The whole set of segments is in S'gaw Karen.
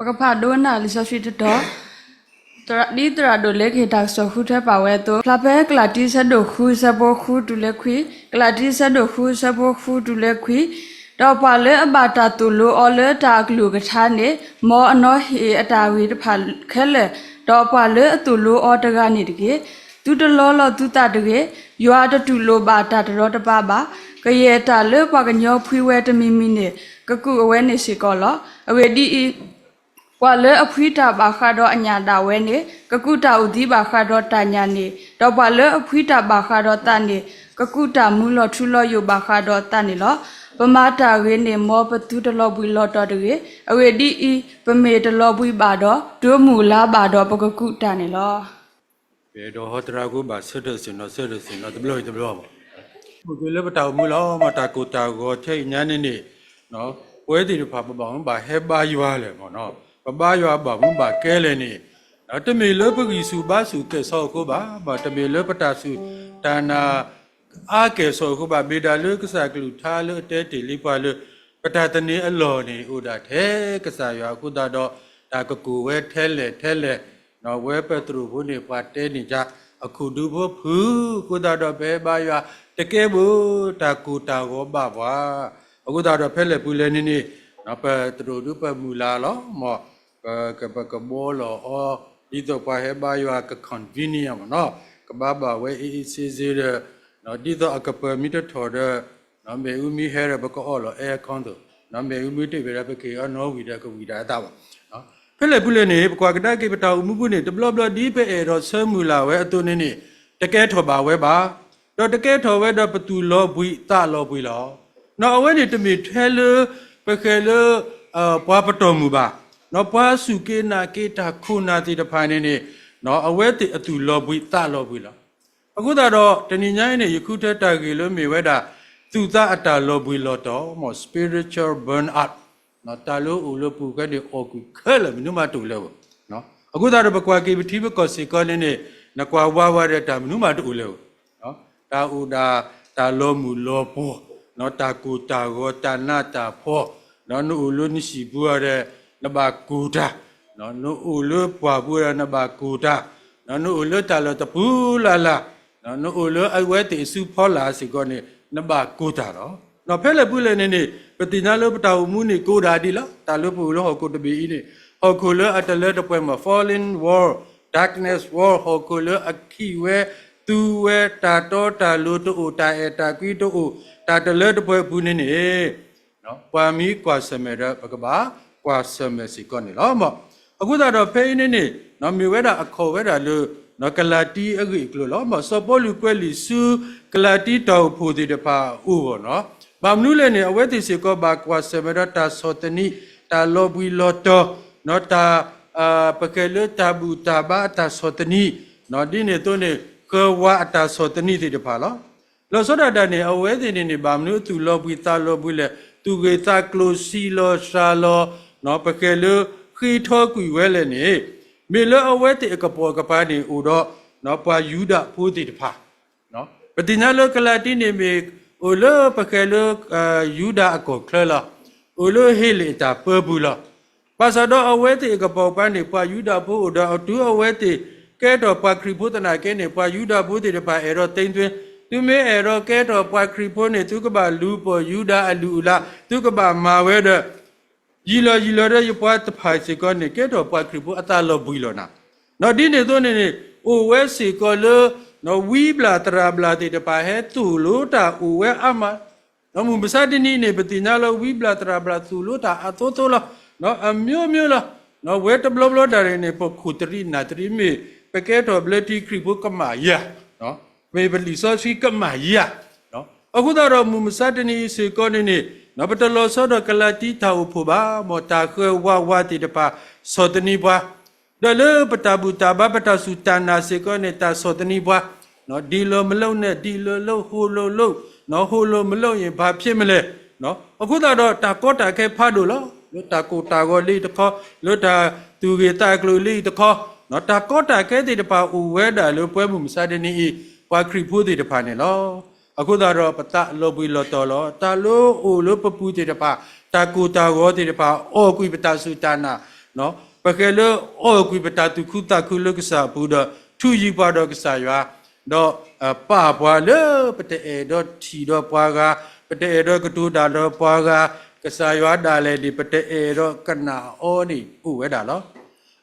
ကဖးဒိကနၣ်လံာ်စီဆှံတတီၤ, ဒ်သရၣ်ဒိၣ်လၢကဟ့ၣ်တၢ်ကစီၣ်ဃုထၢပာ်ဝဲအသိး, ဖျါဖဲကလၤတံဆၢဒိၣ်ဃုဆၢဖိဃုတုၤလၢခွံ, ကလၤတံဆၢဒိၣ်ဃုဆၢဖိဃုတုၤလၢခွံ, ဒီးပှၤလၢအဘၣ်တၢ်သိၣ်လိအီၤလၢတၢ်အကလုၢ်ကထါန့ၣ်, မ်အနီၢ်ဟ့ၣ်အတၢ်ဂ့ၤတဖၣ်ခဲလၢာ်, ဒီးပှၤလၢအသိၣ်လိအီၤတဂၤန့ၣ်တဂ့ၤ. သုတလီလီၤသုသးတဂ့ၤ. ယွၤတတူၢ်လိာ်ဘၣ်တၢ်တရီတပါဘၣ်. ကယဲၢ်တၢ်လၢပှၤကညီဖှံဝဲတမံၤမံၤန့ၣ်, ကကူးအဝဲန့ၣ်စ့ၢ်ကီးလီၤ. အဂ့ၢ်ဒ်အံၤ, ပှၤလၢအဖှံတၢ်ဘၣ်ဃးဒီးအညၣ်ဒၣ်ဝဲန့ၣ်, ကကူးတၢ်အိၣ်သံဘၣ်ဃးဒီးတၢ်ညၣ်န့ၣ်, ဒီးပှၤလၢအဖှံတၢ်ဘၣ်ဃးဒီးသးန့ၣ်, ကကူးတၢ်မူလီၤထူလီၤယိာ်ဘၣ်ဃးဒီးသးန့ၣ်လီၤ. ပမၤတၢ်ဂ့ၤန့ၣ် မ်ပသုတလီၤဘှံးလီၤတီၤတဂ့ၤ. အဂ့ၢ်ဒ်အံၤ, ပမ့ၢ်တလီၤဘှံးဘၣ်ဒီး, တုၤမုၢ်လါဘၣ်ဒီး ပကကူးတၢ်န့ၣ်လီၤ. ပအဲၣ်ဒိးဟီသရၣ်ကိးဘၣ်ဆၢထၢၣ်ဆ့ၣ်နီၤ ဆၢထၢၣ်ဆ့ၣ်နီၤတဘျီအံၤတဘျီဘၣ်. အိၣ်က့ၤလၢပတၢ်အိၣ်မူလီၤ. မ်တၢ်ကိၢ်တၢ်ဂီၤထဲအံၤညါန့ၣ်န့ၣ်, ပဝဲသ့ၣ်တဖၣ် ပဘၣ်မူဘၣ်ဟဲဘါယွၤလဲၣ်မ့ၢ်နီၤ, ပဘါယွၤဘၣ်မူဘၣ်ကဲလဲၣ်န့ၣ်, တမ့ၢ်လၢပဂံၢ်ဆူၣ်ဘါဆူၣ်ကဲၣ်ဆိးအဃိဘၣ်, တမ့ၢ်လၢပတၢ်စူၢ်တၢ်နာ် အါကဲၣ်ဆိးအဃိဘၣ်, မ့ၢ်ဒၣ်လၢကစၢ်ကလုၢ်ကထါလၢအတဲတ့ၢ်လံပှၤလၢ ပတၢ်သန့ၤအလီၢ်န့ၣ် အိၣ်ဒၣ်ထဲကစၢ်ယွၤအဃိသတးဒီး, တၢ်ကကိၢ်ဝဲထဲလဲၣ်ထဲလဲၣ်, ဝဲပတြိာ်ဖိန့ၣ် ပှၤတဲန့ၢ်တၢ် အခိၣ်ဒူဖိဖုၣ်အဃိသတးဒီး ပဟဲဘါယွၤတကဲဘၣ်, တၢ်ကိၢ်တၢ်ဂီၤဘၣ်ပှၤ အဃိသတးဒီး ဖဲလဲၣ်ပူၤလဲၣ်န့ၣ်န့ၣ်, ပတြိာ်ဒုပမုၢ်လၢ်လီၤ, မ်ပကဘှီလီၤအီၤ ဒ်သိးပှၤဟဲဘါယွၤက convenient မ့ၢ်နီၤ, ကဘါဘၣ်ဝဲအ့ၣ်အ့ၣ်ဆ့ဆ့ဒီး, ဒ်သိးအကပၢၤမ့ၢ်တထီၣ်ဒီး, မ့ၣ်အူမ့ၢ်ဟဲဒီး ပကအီၣ်လီၤ aircon သိး, မ့ၣ်အူမ့ၢ်တ့ၢ်ဘၣ်ဒီး ပက့ၤအီၣ်နီၣ်ဝံၤဒီး ကဝံၤဒၣ်အသးဘၣ်. ဖဲလဲၣ်ပူၤလဲၣ်န့ၣ် ပကွၢ်ကဒါက့ၤပတၢ်အိၣ်မူပူၤန့ၣ် တဘျီဘျီ ဒ်ပအဲၣ်ဒိးဆၢမုၢ်လၢ်ဝဲအသိးန့ၣ်န့ၣ်, တကဲထီၣ်ဘၣ်ဝဲဘၣ်, ဒီးတကဲထီၣ်ဝဲဒီး ပသူၣ်လီၤဘှံးသးလီၤဘှံးလီၤ. အဝဲန့ၣ်တမ့ၢ်ထဲလၢ ပဃဲၤလၢ ပှၤပတီၢ်မုၢ်ဘၣ်, ပှၤစူၢ်က့ၤနာ်က့ၤတၢ်ခိၣ်နၢ်သ့ၣ်တဖၣ်န့ၣ်န့ၣ်, အဝဲသ့ၣ်အသူၣ်လီၤဘှံးသးလီၤဘှံးလီၤ. အဃိသတးဒီး တနံၤညါအံၤန့ၣ် ယဃုထၢတၢ်ဂ့ၢ်လၢမ့ၢ်ဝဲဒၣ် သူၣ်သးအတၢ်လီၤဘှံးလီၤတီၤ မ့ၢ် spiritual burnout, တၢ်လၢအိၣ်လၢပူၤဃဲန့ၣ် အီၣ်ကွံာ်ခဲလၢာ် မနုၤမးတအိၣ်လၢၤဘၣ်. အဃိသတးဒီး ပကွၢ်က့ၤပထံပကီၢ်စ့ၢ်ကီးန့ၣ်န့ၣ်, နကွၢ်ဝါဝါဒီး တၢ်မနုၤမးတအိၣ်လၢၤဘၣ်. တၢ်အိၣ်ဒၣ် တၢ်လီၤမုၢ်လီၤပှီၢ်, တၢ်ကိၢ်တၢ်ဂီၤ တၢ်နးတၢ်ဖှီၣ်, နအိၣ်လၢနဟံၣ်ပူၤဒီး နဘၣ်ကိၢ်တၢ်, နအိၣ်လၢပှၢ်ပူၤဒီး နဘၣ်ကိၢ်တၢ်, နအိၣ်လၢတၢ်လီၢ်တပူၤလၢ်လၢ်, နအိၣ်လၢအဝဲသ့ၣ်အစုဖီလာ်စ့ၢ်ကီးန့ၣ် နဘၣ်ကိၢ်တၢ်လီၤ. ဖဲလဲၣ်ပူၤလဲၣ်န့ၣ်န့ၣ် ပသ့ၣ်ညါလၢပတၢ်အိၣ်မူန့ၣ် ကအိၣ်ဒၣ်ဒ်လီၤ. တၢ်လၢပအိၣ်လၢဟီၣ်ခိၣ်တဘ့ၣ်အံၤန့ၣ်, ဟီၣ်ခိၣ်လၢအတလၢတပှဲၤမး fallen world, darkness world, ဟီၣ်ခိၣ်လၢအခံးဝဲ, သူဝဲ, တၢ်တီတၢ်လိၤတအိၣ်, တၢ်အဲၣ်တၢ်ကွံတအိၣ်, တၢ်တလၢတပှဲၤအပူၤန့ၣ်န့ၣ်, ပှၤမ့ၢ်ကွၢ်ဆၢၣ်မဲာ်ဒီး ပကဘၣ်ကွၢ်ဆၢၣ်မဲာ်စ့ၢ်ကီးန့ၣ်လီၤ. အဃိသတးဒီး ဖဲအံၤန့ၣ်န့ၣ် မ့ၢ်ဝဲဒၣ်အခီၣ်ဝဲဒၣ်လၢ ကလၤတံအဂ့ၢ်အကျိၤလီၤ. မ်စီၤပီလူးကွဲးလံာ်ဆူ ကလၤတံတၢ်အိၣ်ဖှိၣ်သ့ၣ်တဖၣ်အအိၣ်ဘၣ်နီၤ. ဘၣ်မနုၤလဲၣ်န့ၣ် အဝဲသ့ၣ်စ့ၢ်ကီးဘၣ်ကွၢ်ဆၢၣ်မဲာ်ဒီးတၢ်ဆီၣ်သနံး, တၢ်လီၤဘှံးလီၤတီၤ, တၢ် ပကဲလၢတၢ်ဘူၣ်တၢ်ဘါအတၢ်ဆီၣ်သနံး, ဒ်န့ၣ်အသိးန့ၣ် ကဝါအတၢ်ဆီၣ်သနံးသ့ၣ်တဖၣ်လီၤ. လီၤဆီဒၣ်တၢ်န့ၣ် အဝဲသ့ၣ်န့ၣ်န့ၣ် ဘၣ်မနုၤအသူၣ်လီၤဘှံးသးလီၤဘှံးလဲၣ်, သူၣ်ဂ့ၤသးကျိၤ ဆံးလီၤစှၤလီၤ, ပကဲလၢဃ့ထီကွံာ်ဝဲလဲၣ်န့ၣ်, မ့ၢ်လၢအဝဲသ့ၣ်အကပိာ်ကပၤန့ၣ်အိၣ်ဒီး ပှၤယူဒၤဖိသ့ၣ်တဖၣ် ပသ့ၣ်ညါလၢကလၤတံန့ၣ်မ့ၢ် အိၣ်လၢပကဲလၢ ယူဒၤအကီၢ်ချၢလီၤ. အိၣ်လၢဟ့လ့ၣ်အတၢ်ပၢပူၤလီၤ. ဘၣ်ဆၣ်ဒီးအဝဲသ့ၣ်အကပိာ်ကပၤန့ၣ် ပှၤယူဒၤဖိအိၣ်ဒီး တုၤအဝဲသ့ၣ်ကဲထီၣ်ပှၤခရံာ်ဖိသနာ်က့န့ၣ် ပှၤယူဒၤဖိသ့ၣ်တဖၣ်အဲၣ်ဒိးသ့သွ့, သုမ့ၢ်အဲၣ်ဒိးကဲထီၣ်ပှၤခရံာ်ဖိန့ၣ် သုကဘၣ်လူၤပိာ်ယူဒၤအလုၢ်အလၢ်, သုကဘၣ်မၤဝဲဒီး ယံာ်လီၤယံာ်လီၤဒီးယပှၤတဖၣ်စ့ၢ်ကီးန့ၣ် ကဲထီၣ်ပှၤခရံာ်ဖိအသးလီၤဘှံးလီၤနၤ. ဒ်န့ၣ်အသိးန့ၣ်န့ၣ် အိၣ်ဝဲစ့ၢ်ကီးလၢ ဝံဘျၣ်သရၣ်ဘျၣ်သ့ၣ်တဖၣ်ဟဲသိၣ်လိတၢ်အိၣ်ဝဲအါမး, မုၢ်မဆါတနံၤန့ၣ် ပသ့ၣ်ညါလၢဝံဘျၣ်သရၣ်ဘျၣ်သိၣ်လိတၢ်အသိသိလီၤ. အမျိုးမျိုးလီၤ. ဝဲတဘျီဘျီဒၣ်န့ၣ်န့ၣ် ပခိၣ်တရံးနၢ်တရံး မ့ၢ်ပကဲထီၣ်ဘျၢထံခရံာ်ဖိကမၣ်ယၤ, မ့ၢ်ပလံာ်စီဆှံကမၣ်ယၤ အဃိသတးဒီး မုၢ်မဆါတနံၤအံၤစ့ၢ်ကီးန့ၣ်န့ၣ် ပတလီၤဆီဒီးကလၤတံတၢ်အိၣ်ဖှိၣ်ဘၣ်, မ်တၢ်ဃၢၤဝးဝးသ့ၣ်တဖၣ် ဆီၣ်သနံးပှၤ, ဒီးလၢပတၢ်ဘူၣ်တၢ်ဘါ ပတၢ်စူၢ်တၢ်နာ်စ့ၢ်ကီးန့ၣ် တၢ်ဆီၣ်သနံးပှၤ, ဒ်လီၤမလိၣ်နဲၣ် ဒ်လီၤလိၣ် ဟိၣ်လိၣ်လိၣ်, ဟိၣ်လိၣ်မလိၣ် ယံာ်ဘၣ်ဖံးမလဲၣ်. အဃိသတးဒီး တၢ်ကီတၢ်ခဲဖးဒိၣ်လီၤ. လၢတၢ်ကိၢ်တၢ်ဂီၤလၢအံၤတခီ, လၢတၢ်သူၣ်ဂ့ၤသးကျိၤလၢအံၤတခီ, တၢ်ကီတၢ်ခဲသ့ၣ်တဖၣ်အိၣ်ဝဲဒၣ်လၢပှၤမုၢ်မဆါတနံၤအံၤ ပှၤခရံာ်ဖိသ့ၣ်တဖၣ်န့ၣ်လီၤ. အဃိသတးဒီး ပသးလီၤဘှံးလီၤတီၤလီၤ. တၢ်လၢအိၣ်လၢပပူၤသ့ၣ်တဖၣ်, တၢ်ကိၢ်တၢ်ဂီၤသ့ၣ်တဖၣ် အီၣ်ကွံာ်ပတၢ်စူၢ်တၢ်နာ်, ပဃဲၤလၢအီၣ်ကွံာ်ပတၢ်သူၣ်ခုသးခုလၢကစၢ်အပူၤဒီး ထုးယံၤပှၤဒီးကစၢ်ယွၤ, ဒီးပာ်ပှၤလၢပတအဲၣ်ဒိးထံၣ်ဒီးပှၤဂၤ, ပတအဲၣ်ဒိးကတိၤတၢ်ဒီးပှၤဂၤ, ကစၢ်ယွၤဒၣ်လဲာ်န့ၣ် ပတအဲၣ်ဒိးကနၣ်အီၤန့ၣ်အိၣ်ဝဲဒၣ်လီၤ.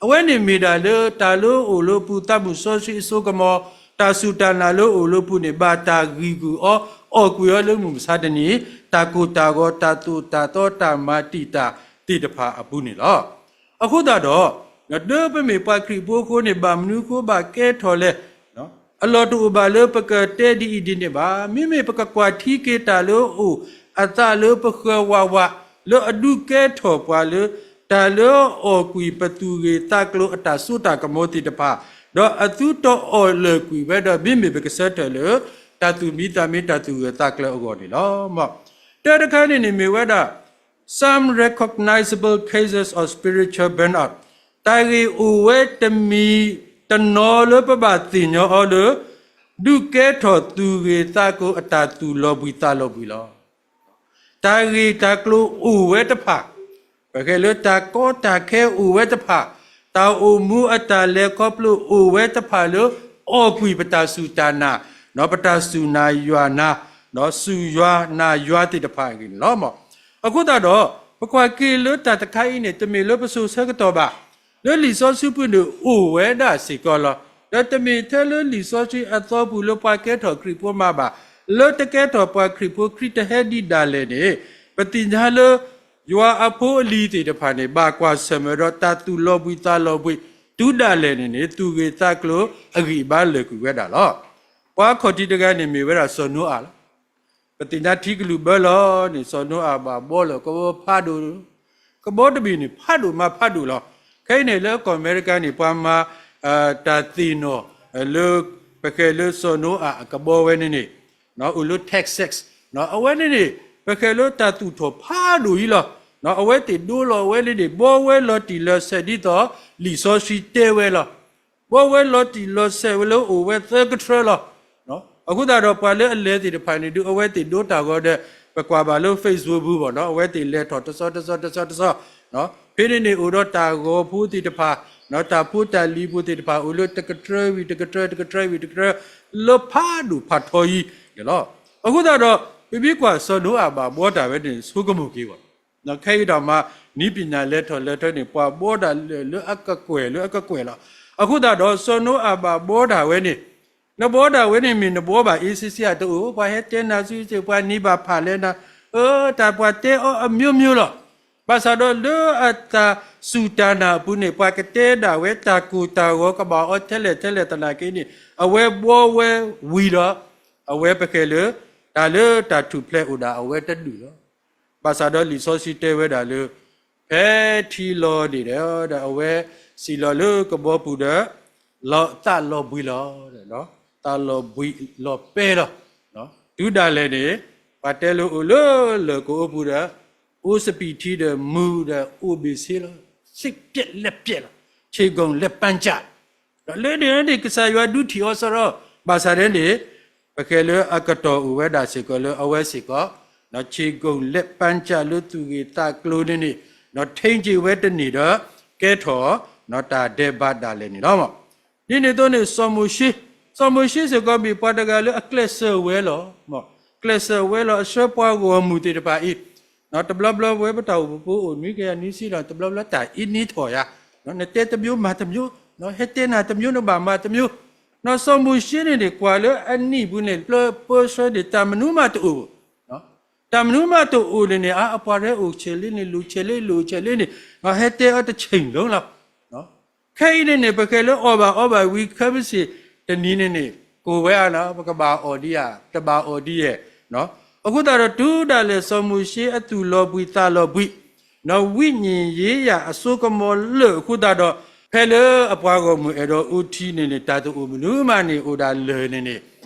အဝဲန့ၣ်မ့ၢ်ဒၣ်လၢတၢ်လၢအအိၣ်လၢပူၤသးမုၢ်စီဆှံအစိကမီၤ, တၢ်စူၢ်တၢ်နာ်လၢအအိၣ်လၢပူၤန့ၣ် ဘၣ်တၢ်ဂံၢ်ဂူာ်အီၤ အီၣ်ကွံာ်အီၤလၢမုၢ်မဆါတနံၤ, တၢ်ကိၢ်တၢ်ဂီၤ တၢ်သိၣ်တၢ်သီတၢ်မၤတံာ်တာ်သ့ၣ်တဖၣ်အပူၤန့ၣ်လီၤ. အဃိသတးဒီး, ဒီးပမ့ၢ်ပှၤခရံာ်ဖိအဃိန့ၣ် ဘၣ်မနုၤအဃိဘၣ်ကဲထီၣ်လဲၣ် အလီၢ်တအိၣ်ဘၣ်လၢပကတဲဒ်အံၤဒ်န့ၣ်ဘၣ်. မ့မ့ၢ်ပကကွၢ်ထံက့ၤတၢ်လၢအအိၣ်အသးလၢပဃၢၤဝးဝး လၢအဒုးကဲထီၣ်ပှၤလၢ တၢ်လၢအီၣ်ကွံာ်ပသူၣ်ဂ့ၤသးကျိၤအတၢ်စိတၢ်ကမီၤသ့ၣ်တဖၣ်, ဒီးအသုတအီၣ်လၢာ်ကွံာ်ဝဲဒီး မ့မ့ၢ်ပကဆၢထၢၣ်လၢ တၢ်သူၣ်မံသးမံတၢ်သူၣ်ဂၢၢ်သးကျၢၤအဂီၢ်န့ၣ်လီၤ. တၢတခါန့ၣ်န့ၣ်မ့ၢ်ဝဲဒၣ် some recognizable cases of spiritual burnout. တၢ်ဂ့ၢ်အိၣ်ဝဲတမံၤတနီၤလၢပဘၣ်သ့ၣ်ညါအီၤလၢ ဒုးကဲထီၣ်သူၣ်ဂ့ၤသးကျိၤအတၢ်သူၣ်လီၤဘှံးသးလီၤဘှံးလီၤ. တၢ်ဂ့ၢ်တၢ်ကျိၤအိၣ်ဝဲတဖၣ်, ပကဲလၢတၢ်ကီတၢ်ခဲအိၣ်ဝဲတဖၣ်, တၢ်အိၣ်မူအတၢ်လဲၤခီဖျိအိၣ်ဝဲတဖၣ်လၢ အီၣ်ကွံာ်ပတၢ်စူၢ်တၢ်နာ်, ဒီးပတၢ်စူၢ်နာ်ယွၤနာ်, ဒီးစူၢ်ယွၤနာ်ယွၤသ့ၣ်တဖၣ်အဂ့ၢ်န့ၣ်လီၤ. အဃိသတးဒီး, ပကွၢ်က့ၤလၢတၢ်တခါအံၤန့ၣ် တမ့ၢ်လၢပစိၤဆၢကတီၢ်ဘၣ်, လၢလံာ်စီဆှံပူၤန့ၣ်အိၣ်ဝဲဒၣ်စ့ၢ်ကီးလီၤ. ဒီးတမ့ၢ်ထဲလၢလံာ်စီဆှံအသီပူၤလၢပှၤကဲထီၣ်ခရံာ်ဖိမးဘၣ်, လၢတကဲထီၣ်ပှၤခရံာ်ဖိ ခရံာ်တဟဲဒံးဒၣ်လဲာ်န့ၣ်, ပသ့ၣ်ညါလၢ ယွၤအဖိအလံၤသ့ၣ်တဖၣ်န့ၣ် ဘၣ်ကွၢ်ဆၢၣ်မဲာ်ဒီးတၢ်သူၣ်လီၤဘှံးသးလီၤဘှံး, တုၤဒၣ်လဲာ်န့ၣ်န့ၣ် သူၣ်ဂ့ၤသးကျိၤအဂံၢ်အဘါလၢာ်ကွံာ်ဝဲဒၣ်လီၤ. ပှၤခီၣ်ထံးတဂၤန့ၣ်မ့ၢ်ဝဲဒၣ်စီၤနိအၤလီၤ. ပသ့ၣ်ညါထံကလုာ်ဘၢလီၤန့ၣ် စီၤနိအၤဘၣ်ဘှီလီၤကဘီဖးဒိၣ်, ကဘီတဘ့ၣ်န့ၣ်ဖးဒိၣ်မးဖးဒိၣ်လီၤ. ခဲအံၤန့ၣ်လၢကီၢ်အမဲရကၤန့ၣ် ပှၤမၤ တၢ်သ့ၣ်နီၣ်လၢ ပကဲလၢစီၤနိအၤအကဘီဝဲန့ၣ်န့ၣ် အိၣ်လၢ Texas, အဝဲန့ၣ်န့ၣ် ပကဲလၢတၢ်သူၣ်ထီၣ်ဖးဒိၣ်အံၤလီၤ. အဝဲသ့ၣ်ဒိလီၤဝဲန့ၣ်န့ၣ် ဘှီဝဲလီၤတံၢ်လီၤဆဲးဒ်သိး လံာ်စီဆှံတဲဝဲလီၤ. ဘှီဝဲလီၤတံၢ်လီၤဆဲးဝဲလၢအိၣ်ဝဲသၢကထြၢလီၤ. အဃိသတးဒီးပှၤလၢအလဲၤသ့ၣ်တဖၣ်န့ၣ် ဒုးအဝဲသ့ၣ်ဒိတၢ်ဂီၤဒီး ပကွၢ်ဘၣ်လၢ Facebook ပူၤဘၣ်နီၤ အဝဲသ့ၣ်လဲၤထီၣ်တဆီတဆီတဆီတဆီ, ဖဲန့ၣ်န့ၣ်အိၣ်ဒီးတၢ်ဂီၤဖိသ့ၣ်တဖၣ်, တၢ်ဖိတၢ်လံၤဖိသ့ၣ်တဖၣ် အိၣ်လၢတကထြၢဝံၤတကထြၢ တကထြၢဝံၤတကထြၢ လၢဖးဒိၣ်ဖးထီအံၤန့ၣ်လီၤ. အဃိသတးဒီး ပမ့ၢ်ကွၢ်စီၤနိအၤဘၣ်ဘှီတၢ်ဝဲန့ၣ် ဆိကမိၣ်က့ၤဘၣ် ခဲအံၤဒီးမၤ နည်းပညာ လဲၤထီၣ်လဲၤထီန့ၣ် ပှၤဘှီတၢ်လၢအကကွဲၢ်လၢအကကွဲၢ်လီၤ. အဃိသတးဒီး စီၤနိအၤဘၣ်ဘှီတၢ်ဝဲန့ၣ်, နဘှီတၢ်ဝဲန့ၣ် မ့ၢ်နဘှီဘၣ်အ့စ့စ့အတအိၣ်, ပှၤဟဲတဲနၤစုစ့ၢ် ပှၤနံၤဘၣ်ဖးလဲၣ်နၤ, အၢ တၢ်ပှၤတဲအီၤအမျိုးမျိုးလီၤ. ဘၣ်ဆၣ်ဒီးလၢအတၢ်စူၢ်တၢ်နာ်အပူၤန့ၣ် ပှၤကတဲဒၣ်ဝဲတၢ်ကိၢ်တၢ်ဂီၤကဘၣ်အီၤထဲလဲၣ်ထဲလဲၣ်သနာ်က့န့ၣ် အဝဲဘှီဝဲဝံၤဒီး အဝဲပကဲလၢ တၢ်လၢတၢ်ထူၣ်ဖျဲးအိၣ်ဒၣ်အဝဲတဒူၣ်လီၤ. ဘၣ်ဆၣ်ဒီးလံာ်စီဆှံတဲဝဲဒၣ်လၢ ဖဲထံလီၤန့ၣ်ဒီး အဝဲစံၣ်လီၤလၢကဘီပူၤဒီး လီၤသးလီၤဘှံးလီၤ, သးလီၤဘှံးလီၤပဲလီၤ. တုၤဒၣ်လဲာ်န့ၣ် ပှၤတဲလၢအိၣ်လၢလၢၢ်ကအိပူၤဒီး အိၣ်စပံးထံဒီးမူဒီးအိၣ်ဘ့ၣ်ဆ့လီၤ. ဆ့းပျဲးလဲၣ်ပျဲးလီၤ, ဆ့းကိၣ်လဲၣ်ပၢ်စၢ် ဒီးလၢန့ၣ်န့ၣ် ကစၢ်ယွၤဒုးထံၣ်အီၤစရီ, ဘၣ်ဆၣ်ဒ်န့ၣ် ပကဲလၢအကတီၢ်အိၣ်ဝဲဒၣ်စ့ၢ်ကီးလၢအဝဲစ့ၢ်ကီး, ဒီးဆ့းကိၣ်လဲၣ်ပၢ်စၢ်လၢသူၣ်ဂ့ၢ်သးကျိၤန့ၣ်န့ၣ်, ဒီးထိန်းက့ၤဝဲတန့ၢ်ဒီး ကဲထီၣ် ဒီးတၢ်ဒဲးဘးဒၣ်လဲာ်န့ၣ်လီၤ. ဒ်န့ၣ်အသိးန့ၣ် စီၤမိၤၡ့, စီၤမိၤၡ့စ့ၢ်ကီးမ့ၢ်ပှၤတဂၤလၢအကျဲးစၢးဝဲလီၤ. ကျဲးစၢးဝဲလီၤ အဆှၢပှၤဂီၢ်မုၢ်သ့ၣ်တဖၣ်အံၤ တဘျီဘျီဝဲပတၢ်အိၣ်ဖှိၣ်ဖိအိၣ်နွံကယၤနွံဆံဒီး တဘျီဘျီတၢ်အ့န့ထီၣ်ယၤ, နတဲတစ်မျိုးမၤတစ်မျိုး, ဟဲတဲနၤတစ်မျိုးနဘၣ်မၤတစ်မျိုး, စီၤမိၤၡ့န့ၣ်န့ၣ် ကွၢ်လၢအနံၣ်ပူၤန့ၣ် လၢပၢဆှၢန့ၣ် တၢ်မနုၤမးတအိၣ်, တၢ်မနုၤမးတအိၣ်န့ၣ်န့ၣ် အပှၤရဲအိၣ်ဆဲးလ့န့ၣ် လိၣ်ဆဲးလ့ လိၣ်ဆဲးလ့န့ၣ် ဟဲတဲအီၤတဆ့ၣ်လိၤလီၤ. ခဲအံၤန့ၣ်န့ၣ် ပကဲလၢအီၣ်ဘၣ်အီဘၣ်ဝံၤ ခဲမုၢ်ဆ့ၣ်တနံၤန့ၣ်န့ၣ် ကိးဝဲအါလီၤ ပကဘၣ်အီၣ်ဒံးဧါ တဘၣ်အီၣ်ဒံးဧါ. အဃိသတးဒီးတုၤဒၣ်လဲာ်စီၤမိၤၡ့အသူၣ်လီၤဘှံးသးလီၤဘှံး, ဒီးဝံၣ်ညံၣ်ယ့ယၤအစိကမီၤလၢာ်အဃိသတးဒီး ဖဲလၢအပှၤဂီၢ်မုၢ်အဲၣ်ဒိးအူထံန့ၣ်န့ၣ် တၢ်တအိၣ်မနုၤမးန့ၣ် အိၣ်ဒၣ်လၢၢ်န့ၣ်န့ၣ်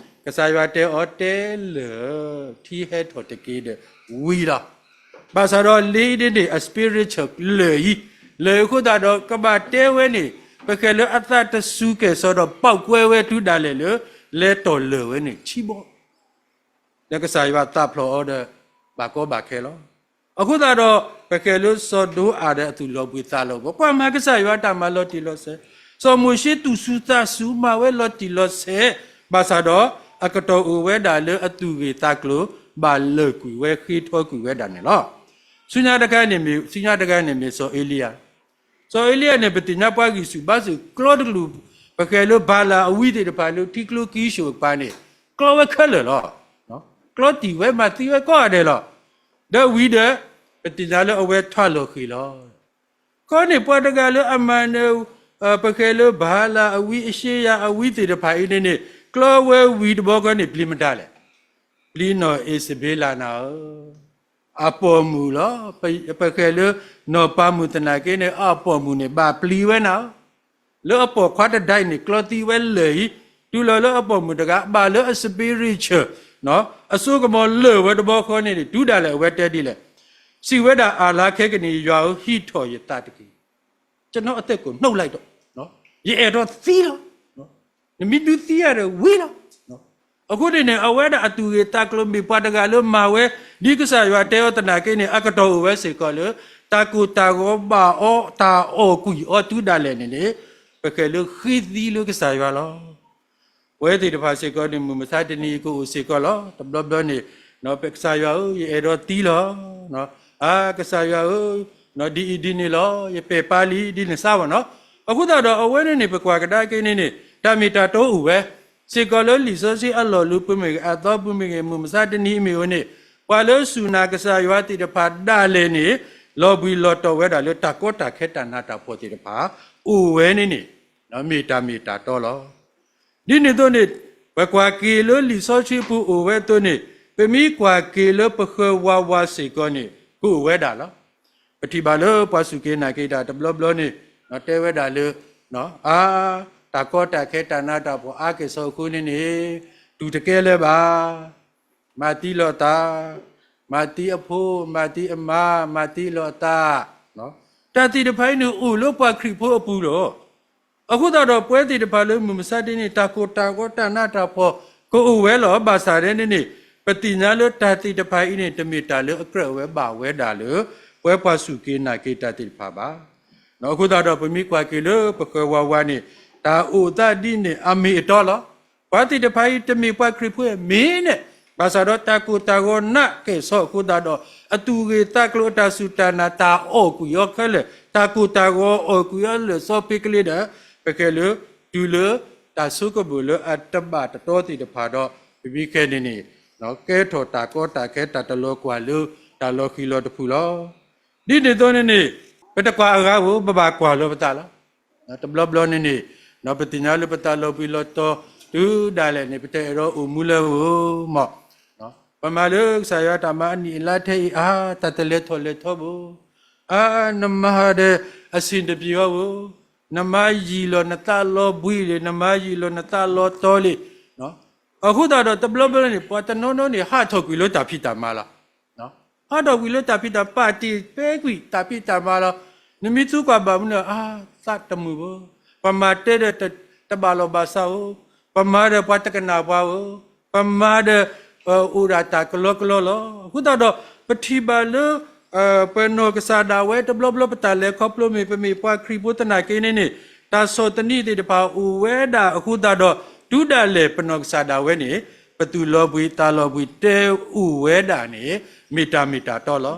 ကစၢ်ယွၤတဲအီၤတဲလၢၢ် ထံဟဲထီၣ်တက့ၢ်ဒီးဝံၤလီၤ. ဘၣ်ဆၣ်ဒီးလ့ဒ်န့ၣ် အ spiritual လၢၢ်အံၤ, လၢၢ်အဃိသတးဒီး ကဘၣ်တဲဝဲန့ၣ် ပကဲလၢအသးတစူၤကဲၣ်စီဒီး ပာ်ကွဲဝဲတုၤဒၣ်လဲာ်လၢ လဲၤတီၢ်လၢၢ်ဝဲန့ၣ် ဆံဘီ ဒီးကစၢ်ယွၤသးဖျိးအီၤဒီး ဘၣ်ကီဘၣ်ခဲလီၤ. အဃိသတးဒီး ပဃဲၤလၢစီၤဒိအၤဒီးအသူၣ်လီၤဘှံးသးလီၤဘှီၣ်, ကွၢ်မၤကစၢ်ယွၤတၢ်မၤလီၤတံၢ်လီၤဆဲး, စီၤမိၤၡ့သူၣ်စူၤသးစူၤမၤဝဲလီၤတံၢ်လီၤဆဲး, ဘၣ်ဆၣ်ဒီး အကတီၢ်အိၣ်ဝဲဒၣ်လၢအသူၣ်ဂ့ၢ်သးကျိၤ ဘၣ်လၢာ်ကွံာ်ဝဲဃ့ထီကွံာ်ဝဲဒၣ်န့ၣ်လီၤ. ဆူညါတခါန့ၣ်မ့ၢ် ဆူညါတခါန့ၣ်မ့ၢ်စီၤအ့လံယၤ စီၤအ့လံယၤန့ၣ် ပသ့ၣ်ညါပှၤဂံၢ်ဆူၣ်ဘါဆူၣ်ကျီတကလုာ် ပဃဲၤလၢဘၤလၣ်အဝံသ့ၣ်တဖၣ်လၢထံကျိကံၡိၣ်အကပၤန့ၣ် ကျီဝဲခဲလၢာ်လီၤ. ကျီတံၢ်ဝဲမၤသံဝဲကိးဂၤဒဲးလီၤ. ဒီးဝံၤဒီး ပသ့ၣ်ညါလၢအဝဲထီၣ်လီၤဃံၤလီၤ. ခီန့ၣ်ပှၤတဂၤလၢအမၤနၢၤ ပဃဲၤလၢဘၤလၣ်အဝံအၡ့ယၤအဝံသ့ၣ်တဖၣ်အံၤန့ၣ်န့ၣ် ကျီဝဲဝံၤတဘျီဃီန့ၣ် ပျံၤမတၤလဲၣ်. ပျံၤနီၢ်အ့စဘ့လးနၤဧၢ အပိာ်မုၣ်လီၤ. ပဃဲၤလၢနီၢ်ပၤမုၣ်သနာ်က့န့ၣ် အပိာ်မုၣ်န့ၣ် ဘၣ်ပျံၤဝဲနၤဧၢ, လၢအပိာ်ခွါတဒါအံၤန့ၣ် ကျီသံဝဲလၢာ်အံၤ, တုၤလီၤလၢအပိာ်မုၣ်တဂၤ ဘၣ်လၢအ spiritual အစိကမီၤလၢာ်ဝဲတဘျီဃီန့ၣ်န့ၣ် တုၤဒၣ်လဲာ်အဝဲတဲဒ်လဲၣ်, စံးဝဲဒၣ်အလါခဲကနံၣ် ယွၤဧၢ ဟံးထီၣ်ယသးတက့ၢ် ကျွန်တော်အသက်ကို နှုတ်လိုက်တော့, ယအဲၣ်ဒိးသံလီၤ. နမ့ၢ်ဒုးသံယၤဒီးဝံၤလီၤ. အဃိန့ၣ်န့ၣ် အဝဲဒၣ်အသူၣ်ဂ့ၢ်သးကျိၤမ့ၢ်ပှၤတဂၤလၢမၤဝဲ ဒ်ကစၢ်ယွၤတဲအီၤသနာ်က့န့ၣ် အကတီၢ်အိၣ်ဝဲစ့ၢ်ကီးလၢ တၢ်ကိၢ်တၢ်ဂီၤဘၣ်အီၤ တၢ်အီၣ်ကွံာ်အီၤတုၤဒၣ်လဲာ်န့ၣ်န့ၣ် ပဃဲၤလၢဃ့သံလၢကစၢ်ယွၤလီၤ. ပဝဲသ့ၣ်တဖၣ်စ့ၢ်ကီးန့ၣ် မုၢ်မဆါတနံၤအံၤကအိၣ်စ့ၢ်ကီးလီၤ. တဘျီဘျီန့ၣ် ကစၢ်ယွၤဧၢ ယအဲၣ်ဒိးသံလီၤ. အါ ကစၢ်ယွၤဧၢ, ဒ်အံၤဒ်န့ၣ်လီၤ, ယပဲာ်ပါလံ ဒ်န့ၣ်စါဝဲနီၤ. အဃိသတးဒီးအဝဲန့ၣ်န့ၣ် ပကွၢ်ကဒါက့ၤန့ၣ်န့ၣ် တၢ်မ့ၢ်တၢ်တီအိၣ်ဝဲ စ့ၢ်ကီးလၢလံာ်စီဆှံအလီၢ်လံၤပူၤမ့ၢ်ဂ့ၤ အသီပူၤမ့ၢ်ဂ့ၤ မုၢ်မဆါတနံၤမ့ၢ်အိၣ်န့ၣ် ပှၤလၢစူၢ်နာ်ကစၢ်ယွၤသ့ၣ်တဖၣ်ဒၣ်လဲာ်န့ၣ် လီၤဘှံးလီၤတီၤဝဲဒၣ်လၢတၢ်ကီတၢ်ခဲတၢ်နးတၢ်ဖှီၣ်သ့ၣ်တဖၣ် အိၣ်ဝဲန့ၣ်န့ၣ် မ့ၢ်တၢ်မ့ၢ်တၢ်တီလီၤ. ဒ်န့ၣ်အသိးန့ၣ် ပကွၢ်က့ၤလၢလံာ်စီဆှံပူၤအိၣ်ဝဲအသိးန့ၣ် ပမ့ၢ်ကွၢ်က့ၤလၢပဃၢၤဝးဝးစ့ၢ်ကီးန့ၣ် ကအိၣ်ဝဲဒၣ်လီၤ. ပထံၣ်ဘၣ်လၢပှၤစူၢ်က့ၤနာ်က့ၤတၢ်တဘျီဘျီန့ၣ် တဲဝဲဒၣ်လၢ အါ တၢ်ကီတၢ်ခဲတၢ်နးတၢ်ဖှီၣ်အါကဲၣ်ဆိးအဃိန့ၣ်န့ၣ် တူၢ်တကဲလၢၤဘၣ် မၤသံလီၤအသး, မၤသံအဖိ, မၤသံအမါ, မၤသံလီၤအသး, တၢ်သ့ၣ်တဖၣ်အံၤန့ၣ် အိၣ်လၢပှၤခရံာ်ဖိအပူၤလီၤ. အဃိသတးဒီး ပဝဲသ့ၣ်တဖၣ်လၢမုၢ်မဆါတနံၤန့ၣ် တၢ်ကိၢ်တၢ်ဂီၤတၢ်နးတၢ်ဖှီၣ် ကအိၣ်ဝဲလီၤ. ဘၣ်ဆၣ်ဒ်န့ၣ်န့ၣ် ပသ့ၣ်ညါလၢတၢ်သ့ၣ်တဖၣ်အံၤန့ၣ် တမ့ၢ်တၢ်လၢအကြၢးဝဲဘၣ်ဝဲဒၣ်လၢ ပဝဲပှၤစူၢ်က့ၤနာ်က့ၤတၢ်သ့ၣ်တဖၣ်ဘၣ်. အဃိသတးဒီး ပမ့ၢ်ကွၢ်က့ၤလၢပဃၢၤဝးဝးန့ၣ် တၢ်အိၣ်သးဒ်န့ၣ် အမ့ၢ်အတီလီၤ. ပှၤသ့ၣ်တဖၣ်အံၤတမ့ၢ်ပှၤခရံာ်ဖိမ့ၢ်န့ၣ် ဘၣ်ဆၣ်ဒီးတၢ်ကိၢ်တၢ်ဂီၤနးကဲၣ်ဆိးအဃိသတးဒီး အသူၣ်ဂ့ၢ်သးကျိၤအတၢ်စူၢ်တၢ်နာ်တၢ်အီၣ်ကွံာ်အီၤခဲလၢာ် တၢ်ကိၢ်တၢ်ဂီၤအီၣ်ကွံာ်အီၤလၢာ်စီဖ့ကလ့ဒီး ပကဲလၢ တုၤလၢ တၢ်ဆိကမိၣ်လၢအတဘၣ်တတီသ့ၣ်တဖၣ်ဒီး ပမ့ၢ်ခဲန့ၣ်န့ၣ် ကဲထီၣ်တၢ်ကီတၢ်ခဲတၢ်တလီၤကွၢ်လၢ တၢ်လီၤဃံၤလီၤတဖုလီၤ. ဒ်န့ၣ်အသိးန့ၣ်န့ၣ် ပတကွၢ်အဂၤဧိၤ ပဘၣ်ကွၢ်လီၤပသးလီၤ. တဘျီဘျီန့ၣ်န့ၣ် ပသ့ၣ်ညါလၢပသးလီၤဘှံးလီၤတီၤ တုၤဒၣ်လဲာ်န့ၣ် ပတအဲၣ်ဒိးအိၣ်မူလၢအဂီၢ်မး ပမၤလၢကစၢ်ယွၤတၢ်မၤအနံၣ်အလါထဲအံၤ အါ တၢ်တလဲၤထီၣ်လဲၤထီဘၣ်, အါ နမၤဒီးအဆင်တပြေအီၤဘၣ်, နမၤယံာ်လီၤနသးလီၤဘှံးလံ, နမၤယံာ်လီၤနသးလီၤတီၤလံ. အဃိသတးဒီးတဘျီဘျီန့ၣ် ပှၤတနီၤနီၤန့ၣ် ဟးထီၣ်ကွံာ်လၢတၢ်ဖံးတၢ်မၤလီၤ. ဟးထီၣ်ကွံာ်လၢတၢ်ဖံးတၢ် ပာ်တ့ၢ်ပဲကွံာ်တၢ်ဖံးတၢ်မၤလီၤ. နမ့ၢ်သံကွၢ်ဘၣ်မနုၤ အါ သးတမုာ်ဘၣ်, ပမၤတဲဒီးတဘၣ်လီၢ်ဘၣ်စးဧိၤ, ပမၤဒီးပှၤတကနၣ်ပှၤဧိၤ, ပမၤဒီး အိၣ်ဒၣ်တၢ်ကလီကလီလီၤ. အဃိသတးဒီး ပထံၣ်ဘၣ်လၢ ပနီၢ်ကစၢ်ဒၣ်ဝဲတဘျီဘျီပတၢ်လဲၤခီဖျိမ့ၢ် ပမ့ၢ်ပှၤခရံာ်ဖိသနာ်က့န့ၣ်န့ၣ် တၢ်ဆီၣ်သနံးသ့ၣ်တဖၣ်အိၣ်ဝဲဒၣ်အဃိသတးဒီး တုၤဒၣ်လဲာ်ပနီၢ်ကစၢ်ဒၣ်ဝဲန့ၣ် ပသူၣ်လီၤဘှံးသးလီၤဘှံးတဲအိၣ်ဝဲဒၣ်န့ၣ် မ့ၢ်တၢ်မ့ၢ်တၢ်တီလီၤ.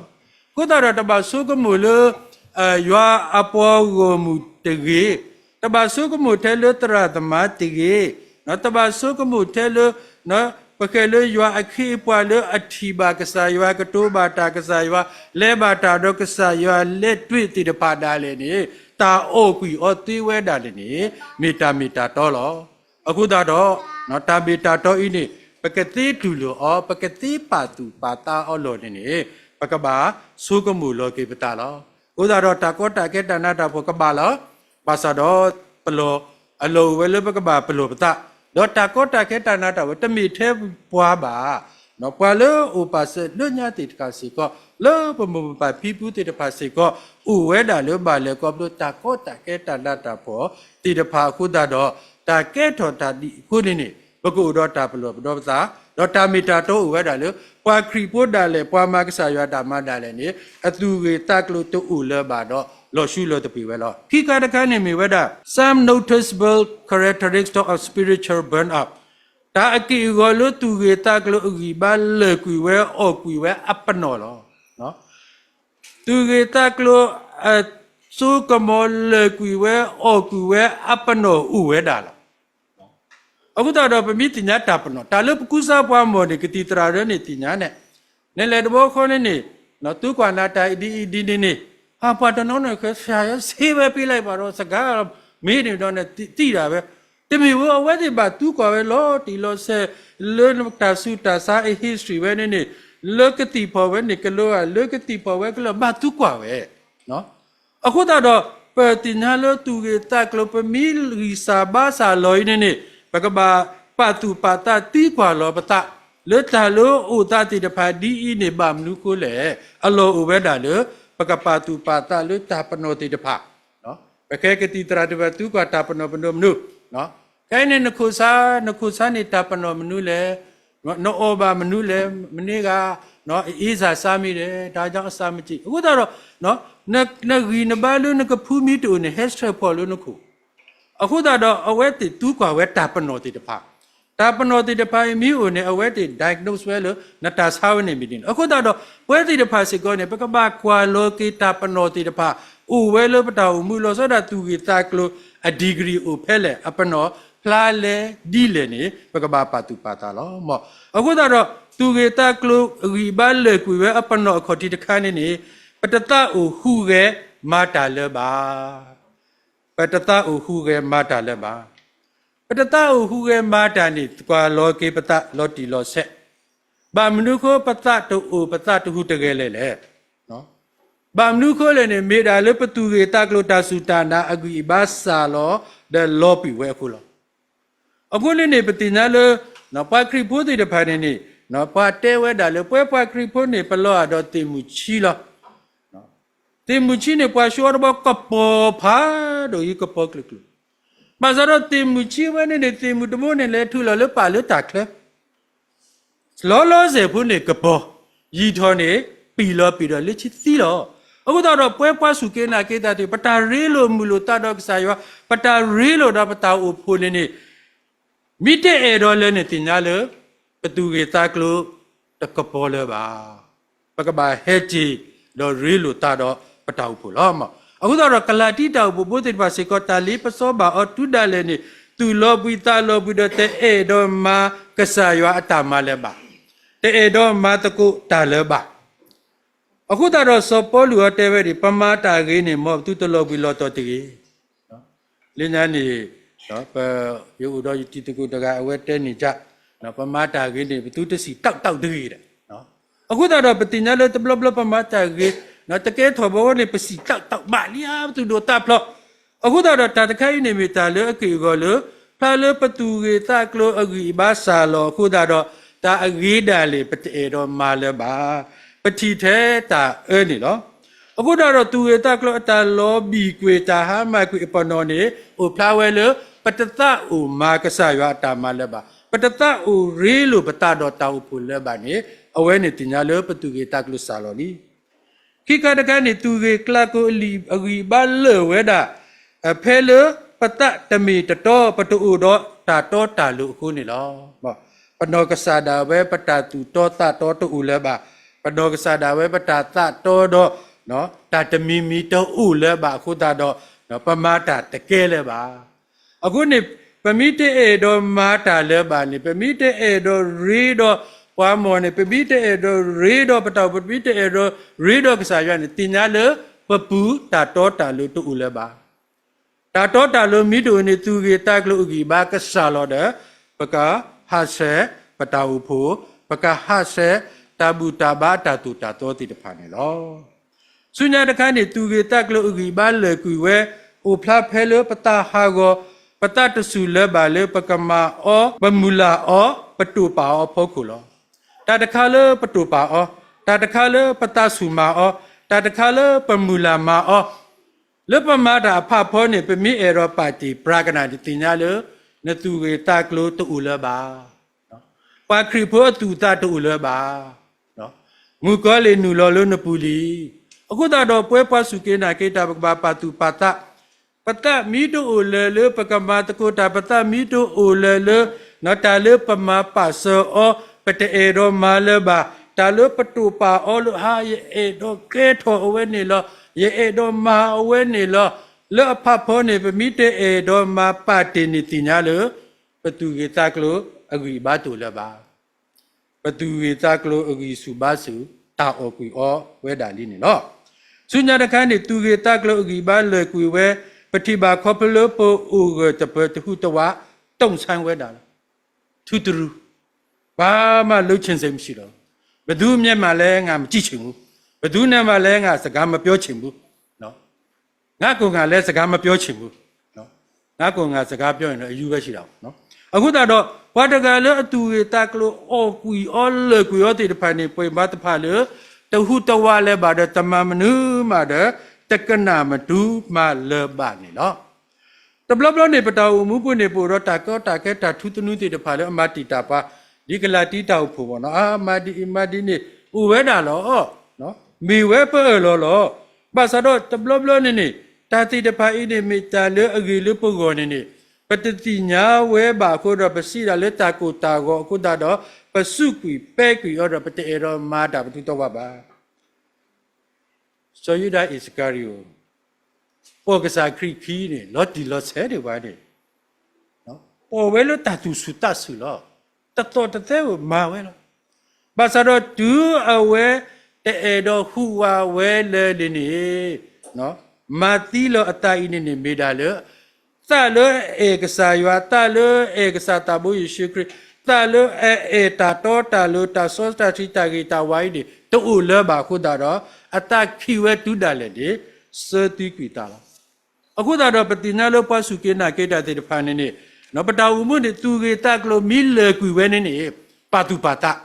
အဃိသတးဒီးတဘၣ်ဆိကမိၣ်လၢ ယွၤအပှၤဂီၢ်မုၢ်တဂ့ၤ, တဘၣ်ဆိကမိၣ်ထဲလၢသရၣ်သမါတဂ့ၤ, တဘၣ်ဆိကမိၣ်ထဲလၢ ပဃဲၤလၢယွၤအခ့အပှၤလၢအထံၣ်ဘၣ်ကစၢ်ယွၤ ကတိၤဘၣ်တၢ်ကစၢ်ယွၤ လဲၤဘၣ်တၢ်ဒီးကစၢ်ယွၤ လဲၤတွ့သ့ၣ်တဖၣ်ဒၣ်လဲာ်န့ၣ် တၢ်အီၣ်ကွံာ်အီၤသ့ဝဲဒၣ်န့ၣ်န့ၣ် မ့ၢ်တၢ်မ့ၢ်တၢ်တီလီၤ. အဃိသတးဒီး တၢ်မ့ၢ်တၢ်တီအံၤန့ၣ် ပကသ့တူၢ်လိာ်အီၤ ပကသ့ပာ်သူၣ်ပာ်သးအီၤလီၢ်န့ၣ်န့ၣ် ပကဘၣ်ဆိကမိၣ်လီၤက့ၤပသးလီၤ. အဃိသတးဒီးတၢ်ကီတၢ်ခဲတၢ်နးတၢ်ဖှီၣ်ကဘၣ်လီၤ. ဘၣ်ဆၣ်ဒီး ပလီၢ် အလီၢ်အိၣ်ဝဲလၢပကဘၣ်ပလီၢ်ပသး, ဒီးတၢ်ကီတၢ်ခဲတၢ်နးတၢ်ဖှီၣ် တမ့ၢ်ထဲပှၤဘၣ်, ပှၤလၢအအိၣ်ပာ်စၢၤလၢညါသ့ၣ်တဖၣ်စ့ၢ်ကီး လၢပမိၢ်ပပၢ်ဖံဖုသ့ၣ်တဖၣ်စ့ၢ်ကီး အိၣ်ဝဲဒၣ်လၢဘၣ်လဲၤခီဖျိတၢ်ကီတၢ်ခဲတၢ်နးတၢ်ဖှီၣ်သ့ၣ်တဖၣ်အဃိသတးဒီး တၢ်ကဲထီၣ်တၢ်ဒ်အံၤအဃိန့ၣ်န့ၣ် ပကအိၣ်ဒီးတၢ်ပလီၢ်ပဒီပသး ဒီးတၢ်မ့ၢ်တၢ်တီအိၣ်ဝဲဒၣ်လၢ ပှၤခရံာ်ဖိဒၣ်လဲာ် ပှၤမၤကစၢ်ယွၤတၢ်မၤဒၣ်လဲာ်န့ၣ် အသူၣ်ဂ့ၤသးကျိၤတအိၣ်လၢၤဘၣ်ဒီး လီၤဆူလီၤသပ့ၤဝဲလီၤ. ခံခါတခါန့ၣ်မ့ၢ်ဝဲဒၣ် some noticeable characteristics of spiritual burnout. တၢ်အက့ၢ်အဂီၤလၢသူၣ်ဂ့ၤသးကျိၤအဂံၢ်ဘါလၢာ်ကွံာ်ဝဲအီၣ်ကွံာ်ဝဲအပနီၣ်လီၤ. သူၣ်ဂ့ၤသးကျိၤအစိကမီၤလၢာ်ကွံာ်ဝဲအီၣ်ကွံာ်ဝဲအပနီၣ်အိၣ်ဝဲဒၣ်လီၤ. အဃိသတးဒီးပမ့ၢ်သ့ၣ်ညါတၢ်ပနီၣ် တၢ်လၢပကူစါပှၤမီၢ်န့ၣ် ကသံၣ်သရၣ်ဒၢန့ၣ်သ့ၣ်ညါန့ၣ်, နလဲၤတဘျီဃီန့ၣ်န့ၣ် သုကွၢ်နၤတၢ်ဒ်အံၤဒ်န့ၣ်န့ၣ်, ပှၤတနီၤနီၤ ဆရာဆ့ဝဲပ့ၤလိုက်ပါတော့ စကားမ့ၢ်န့ၣ်ဒီးနသံဒၣ်ဝဲ, တမ့ၢ်ဝဲ အဝဲသ့ၣ်ဘၣ်သံကွၢ်ဝဲလီၤတံၢ်လီၤဆဲး လၢတၢ်ဆူးတၢ်ဆါအ history ဝဲန့ၣ်န့ၣ်, လၢကသံၣ်ဖီၣ်ဝဲန့ၣ်ကလီဧါ, လၢကသံၣ်ဖီၣ်ဝဲကလီဧါ ဘၣ်သံကွၢ်ဝဲ အဃိသတးဒီး ပသ့ၣ်ညါလၢသူၣ်ဂ့ၤသးကျိၤ ပမ့ၢ်ဂံၢ်စၢ်ဘါစၢ်လီၤအံၤန့ၣ်န့ၣ် ပကဘၣ်ပာ်သူၣ်ပာ်သးသံကွၢ်လီၤပသး လၢတၢ်လၢအအိၣ်သးသ့ၣ်တဖၣ်ဒ်အံၤန့ၣ် ဘၣ်မနုၤဃိလဲၣ်. အလီၢ်အိၣ်ဝဲဒၣ်လၢ ပကပာ်သူၣ်ပာ်သးလၢတၢ်ပနီၣ်သ့ၣ်တဖၣ် ပကဲကသံၣ်သရၣ်တဖၣ်သံကွၢ်တၢ်ပနီၣ်ပနီၣ်မနုၤ, ခဲအံၤန့ၣ် နခိၣ်ဆါ နခိၣ်ဆါန့ၣ်တၢ်ပနီၣ်မနုၤလဲၣ်, နအီၣ်ဘၣ်မနုၤလဲၣ်, မန့ၢ်ဂၤ အ့စၢ်ဆါမံၤဒီး တၢ်ကၠီအစၢ်မစံး အဃိသတးဒီး နဂံၢ်နဘါလၢနကဖုမံတအိၣ်န့ၣ် ဟဲဆှၢဖီၣ်လၢနခိၣ် အဃိသတးဒီး အဝဲသ့ၣ်သံကွၢ်ဝဲတၢ်ပနီၣ်သ့ၣ်တဖၣ်, တၢ်ပနီၣ်သ့ၣ်တဖၣ်အံၤမ့ၢ်အိၣ်န့ၣ် အဝဲသ့ၣ် diagnose ဝဲလၢ နတၢ်ဆါဝဲန့ၣ်မ့ၢ်ဒ်န့ၣ်, အဃိသတးဒီး ပဝဲသ့ၣ်တဖၣ်စ့ၢ်ကီးန့ၣ် ပကဘၣ်ကွၢ်လီၤက့ၤတၢ်ပနီၣ်သ့ၣ်တဖၣ် အိၣ်ဝဲလၢပတၢ်အိၣ်မူ လီၤဆီဒၣ်သူၣ်ဂ့ၤသးကျိၤ အ degree အိၣ်ဖဲလဲၣ် အပနီၣ်ဖျါလဲၣ်ဒ်လဲၣ်န့ၣ် ပကဘၣ်ပာ်သူၣ်ပာ်သးလီၤ. အဃိသတးဒီး သူၣ်ဂ့ၤသးကျိၤအဂံၢ်အဘါလၢာ်ကွံာ်ဝဲအပနီၣ်အခီၣ်ထံးတခါန့ၣ်န့ၣ် ပတသးအိၣ်ဟူးဂဲၤမၤတၢ်လၢၤဘၣ် ပတသးအိၣ်ဟူးဂဲၤမၤတၢ်လၢၤဘၣ်. ပတသးအိၣ်ဟူးဂဲၤမၤတၢ်န့ၣ် ကွၢ်လီၤက့ၤပသးလီၤတံၢ်လီၤဆဲး, ဘၣ်မနုၤဃိပသးတအိၣ်ပသးတဟူးတဂဲၤလဲၣ်လဲၣ်. ဘၣ်မနုၤဃိလဲၣ်န့ၣ် မ့ၢ်ဒၣ်လၢပသူၣ်ဂ့ၤသးကျိၤတၢ်စူၢ်တၢ်နာ်အဂံၢ်အဘါစှၤလီၤ ဒီးလီၤပှံာ်ဝဲအဃိလီၤ. အဃိန့ၣ်န့ၣ် ပသ့ၣ်ညါလၢ ပှၤခရံာ်ဖိသ့ၣ်တဖၣ်န့ၣ်န့ၣ် ပှၤတဲဝဲဒၣ်လၢ ပဝဲပှၤခရံာ်ဖိန့ၣ် ပလီၤဂာ်ဒီးသ့ၣ်မုၣ်ဆံလီၤ. သ့ၣ်မုၣ်ဆံန့ၣ် ပှၤဆှၢအီၤတဘျီ ကပီၤဖးဒိၣ်အံၤ ကပီၤကျၢၤကျၢၤ, ဘၣ်ဆၣ်ဒီးသ့ၣ်မုၣ်ဆံဝဲန့ၣ်န့ၣ် သ့ၣ်မုၣ်တဘိန့ၣ် လဲၤထုးလီၤလၢပာ်လၢတၢ်ချၢ, လီၤလီၤဆဲးဖိန့ၣ်ကပီၤ, ယံာ်ထီၣ်န့ၣ် ပံာ်လီၤပံာ်ဒီးလၢဆံသံလီၤ. အဃိသတးဒီး ပဝဲပှၤစူၢ်က့ၤနာ်က့ၤတၢ်သ့ၣ် ပတၢ်ရ့လိာ်မုာ်လိာ်သးဒီးကစၢ်ယွၤ, ပတၢ်ရ့လိာ်ဒီးပတၢ်အိၣ်ဖှိၣ်န့ၣ်န့ၣ် မ့ၢ်တအဲၣ်ဒိးလၢာ်န့ၣ် သ့ၣ်ညါလၢ ပသူၣ်ဂ့ၤသးကျိၤတကပီၤလၢၤဘၣ်. ပကဘၣ်ဟဲက့ၤဒီးရ့လိာ်သးဒီးပတၢ်အိၣ်ဖှိၣ်လီၤ. အဃိသတးဒီး ကလၤတံတၢ်အိၣ်ဖှိၣ်ဖိသ့ၣ်တဖၣ်စ့ၢ်ကီး တၢ်လၢပစီဘၣ်အီၤတုၤဒၣ်လဲာ်န့ၣ် သူၣ်လီၤဘှံးသးလီၤဘှံးဒီးတအဲၣ်ဒိးမၤကစၢ်ယွၤအတၢ်မၤလၢၤဘၣ်, တအဲၣ်ဒိးမၤသကိးတၢ်လၢၤဘၣ်. အဃိသတးဒီးစီၤပီလူးအီၤတဲဝဲဒၣ် ပမၤတၢ်ဂ့ၤန့ၣ် မ်ပသုတလီၤဘှံးလီၤတီၤတဂ့ၤ လၢညါန့ၣ် ပယအိၣ်ဒီးယတံၤသကိးတဂၤ အဝဲတဲန့ၣ်က ပမၤတၢ်ဂ့ၤန့ၣ် ပသုတစံၣ်တီးတီးတဂ့ၤဒီး, အဃိသတးဒီး ပသ့ၣ်ညါလၢတဘျီဘျီပမၤတၢ်ဂ့ၤ တကဲထီၣ်ဘီဝဲန့ၣ် ပစံၣ်တီးတီးဘၣ်လံဧါ ပသူၣ်ဒိၣ်သးဖျိး. အဃိသတးဒီး တၢ်တခါအံၤန့ၣ်မ့ၢ်တၢ်လၢအက့ၢ်အဂီၤလၢ ဖျါလၢပသူၣ်ဂ့ၤသးကျိၤအဂံၢ်အဘါစှၤလီၤအဃိသတးဒီး တၢ်အဂ့ၤဒၣ်လဲာ် ပတအဲၣ်ဒိးမၤလၢၤဘၣ်. ပထံၣ်ထဲတၢ်အၢန့ၣ်လီၤ. အဃိသတးဒီး သူၣ်ဂ့ၤသးကျိၤအတၢ်လီၤဘှံးကွံာ် တၢ်ဟါမၢ်ကွံာ်အပနီၣ်န့ၣ် အိၣ်ဖျါဝဲလၢ ပတသးအိၣ်မၤကစၢ်ယွၤအတၢ်မၤလၢၤဘၣ်, ပတသးအိၣ်ရ့လိာ်ပသးဒီးတၢ်အိၣ်ဖှိၣ်လၢၤဘၣ်န့ၣ် အဝဲန့ၣ်သ့ၣ်ညါလၢပသူၣ်ဂ့ၤသးကျိၤစှၤလီၤလံ. ခံခါတခါန့ၣ် သူၣ်ဂ့ၤသးကျိၤအဂံၢ်အဘါလၢာ်ဝဲဒၣ် ဖဲလၢပသးတမ့ၢ်တတီ ပတအိၣ်ဒီးတၢ်တီတၢ်လိၤအဃိန့ၣ်လီၤ. ပနီၢ်ကစၢ်ဒၣ်ဝဲပတၢ်သူၣ်တီသးတီတအိၣ်လၢၤဘၣ်. ပနီၢ်ကစၢ်ဒၣ်ဝဲပတၢ်သးတီဒီး တၢ်တမံၤမံၤတအိၣ်လၢၤဘၣ်အဃိသတးဒီး ပမၤတၢ်တကဲလၢၤဘၣ်. အဃိန့ၣ် ပမ့ၢ်တအဲၣ်ဒိးမၤတၢ်လၢၤဘၣ်န့ၣ် ပမ့ၢ်တအဲၣ်ဒိးရ့ဒီးပှၤမီၢ်န့ၣ် ပမ့ၢ်တအဲၣ်ဒိးရ့ဒီးပတၢ်အိၣ်ဖှိၣ် ပမ့ၢ်တအဲၣ်ဒိးရ့ဒီးကစၢ်ယွၤန့ၣ် သ့ၣ်ညါလၢပပူၤတၢ်တီတၢ်လိၤတအိၣ်လၢၤဘၣ်. တၢ်တီတၢ်လိၤမ့ၢ်တအိၣ်န့ၣ် သူၣ်ဂ့ၤသးကျိၤအဂံၢ်အဘါကစှၤလီၤဒီး ပကဟးဆှဲးပတၢ်အိၣ်ဖှိၣ်, ပကဟးဆှဲးတၢ်ဘူၣ်တၢ်ဘါအတၢ်သိၣ်တၢ်သီသ့ၣ်တဖၣ်န့ၣ်လီၤ. ဆူညါတခါန့ၣ် သူၣ်ဂ့ၤသးကျိၤအဂံၢ်အဘါလၢာ်ကွံာ်ဝဲ အိၣ်ဖျါဖဲလၢပသးဟးဂီၤ, ပသးတစူၢ်လၢၤဘၣ်လၢပကမၤအီၤ, ပမုၢ်လၢ်အီၤ, ပတိာ်ပာ်အီၤအဖီခိၣ်လီၤ. တၢ်တခါလၢပတိာ်ပာ်အီၤ, တၢ်တခါလၢပသးဆူၣ်မၤအီၤ, တၢ်တခါလၢပမုၢ်လၢ်မၤအီၤ, လၢပမၤတၢ်အဖးဖီန့ၣ် ပမ့ၢ်အဲၣ်ဒိးပာ်တ့ၢ်ပြးကနၣ်န့ၣ် သ့ၣ်ညါလၢ နသူၣ်ဂ့ၤသးကျိၤတအိၣ်လၢၤဘၣ်. ပှၤခရံာ်ဖိအသူၣ်အသးတအိၣ်လၢၤဘၣ်. မုၣ်ကီၤလံၢ်နုာ်လီၤလၢနပူၤလံ. အဃိသတးဒီး ပဝဲပှၤစူၢ်က့ၤနာ်က့ၤတၢ် ပကဘၣ်ပာ်သူၣ်ပာ်သး, ပသးမ့ၢ်တအိၣ်လၢၤလၢပကမၤသကိးတၢ်, ပသးမ့ၢ်တအိၣ်လၢၤလၢ တၢ်လၢပမၤပာ်စၢၤအီၤ ပတအဲၣ်ဒိးမၤလၢၤဘၣ်, တၢ်လၢပတိာ်ပာ်အီၤလၢ ဟါ ယအဲၣ်ဒိးကဲထီၣ်အဝဲန့ၣ်လီၤ, ယအဲၣ်ဒိးမၤအဝဲန့ၣ်လီၤ, လၢအဖးဖီန့ၣ် ပမ့ၢ်တအဲၣ်ဒိးမၤပာ်တ့ၢ်န့ၣ် သ့ၣ်ညါလၢ ပသူၣ်ဂ့ၤသးကျိၤအဂံၢ်အဘါတအိၣ်လၢၤဘၣ်. ပသူၣ်ဂ့ၤသးကျိၤအဂံၢ်ဆူၣ်ဘါဆူၣ် တၢ်အီၣ်ကွံာ်အီၤဝဲဒၣ်လံန့ၣ်လီၤ. ဆူညါတခါန့ၣ် သူၣ်ဂ့ၤသးကျိၤအဂံၢ်ဘါလၢာ်ကွံာ်ဝဲ, ပထံၣ်ဘၣ်ခီဖျိလၢပအိၣ်ဂၢၢ်တပၢၤ တဟူးတဝး တုံ့ဆိုင်းဝဲဒၣ်လီၤ. ထူတရူး, ဘာမှလုပ်ချင်စိတ်မရှိတော့ဘူး, ဘယ်သူမျက်မှောက်လဲငါမကြည့်ချင်ဘူး, ဘယ်သူနဲ့မှလည်းငါစကားမပြောချင်ဘူး, ငါကိုယ်ငါလည်းစကားမပြောချင်ဘူး, ငါကိုယ်ငါစကားပြောရင်တော့အယူပဲရှိတာပေါ့နော်. အဃိသတးဒီး ပှၤတဂၤလၢအသူၣ်ဂ့ၤသးကျိၤအီၣ်ကွံာ်အီၤလၢာ်ကွံာ်အီၤသ့ၣ်တဖၣ်န့ၣ် ပှဲၤဘါတဖၣ်လၢ တဟူးတဝးလၢၤဘၣ်ဒီး တမၤမနုၤမးဒီး တကနၣ်မတူၤမၤလၢၤဘၣ်န့ၣ်လီၤ. တဘျီဘျီန့ၣ် ပတၢ်အိၣ်မူပူၤန့ၣ် ပအိၣ်ဒီးတၢ်ကီတၢ်ခဲ တၢ်ထူသနူသ့ၣ်တဖၣ်လၢအမၤတံာ်တာ်ပှၤ, ဒ်ကလၤတံတၢ်အိၣ်ဖှိၣ်ဘၣ်နီၤ, အမၤဒ်အံၤမၤဒ်န့ၣ် အိၣ်ဝဲဒၣ်လီၤ. မ့ၢ်ဝဲပအၢၣ်လီၤလီၤ. ဘၣ်ဆၣ်ဒီးတဘျီဘျီန့ၣ်န့ၣ် တၢ်သ့ၣ်တဖၣ်အံၤန့ၣ် မ့ၢ်တၢ်လၢအဂ့ၤလၢပဂီၢ်န့ၣ်န့ၣ် ပတသ့ၣ်ညါဝဲဘၣ်အဃိဒီး ပစံးဒၣ်လၢတၢ်ကိၢ်တၢ်ဂီၤအဃိသတးဒီး ပစူးကွံာ်ပဲကွံာ်အီၤဒီး ပတအဲၣ်ဒိးမၤတၢ်ပထူးတဝးဘၣ်. စီၤယူဒၤအံၣ်စကၤရံၤအိၣ် ပိာ်ကစၢ်ခရံာ်ခံန့ၣ် လီၤတံၢ်လီၤဆဲးဒံးဘၣ်န့ၣ် ပိာ်ဝဲလၢတၢ်သူၣ်ဆူၣ်သးဆူၣ်လီၤ. တသီၣ်တသဲဧိၤမၤဝဲလီၤ. ဘၣ်ဆၣ်ဒီးတုၤအဝဲ တအဲၣ်ဒိးဟူးဝးဝဲလၢၤန့ၣ်န့ၣ် မၤသံလီၤအသးအံၤန့ၣ်န့ၣ် မ့ၢ်ဒၣ်လၢ သးလၢအအဲၣ်ကစၢ်ယွၤ, သးလၢအအဲၣ်ကစၢ်သးဘိယ့ၣ်ၡူးခရံာ်, သးလၢအအဲၣ်တၢ်တီတၢ်လိၤ တၢ်စီတၢ်ဆှံ တၢ်ဂ့ၤတၢ်ဝါအံၤန့ၣ် တအိၣ်လၢၤဘၣ်အဃိသတးဒီး အသးခံးဝဲတုၤဒၣ်လဲာ်န့ၣ် စၢသံကွံာ်သးလီၤ. အဃိသတးဒီး ပသ့ၣ်ညါလၢပှၤစူၢ်က့ၤနာ်က့ၤတၢ်သ့ၣ်တဖၣ်န့ၣ်န့ၣ် ပတၢ်အိၣ်မူန့ၣ် သူၣ်ဂ့ၤသးကျိၤမ့ၢ်လၢာ်ကွံာ်ဝဲန့ၣ်န့ၣ် ပာ်သူၣ်ပာ်သး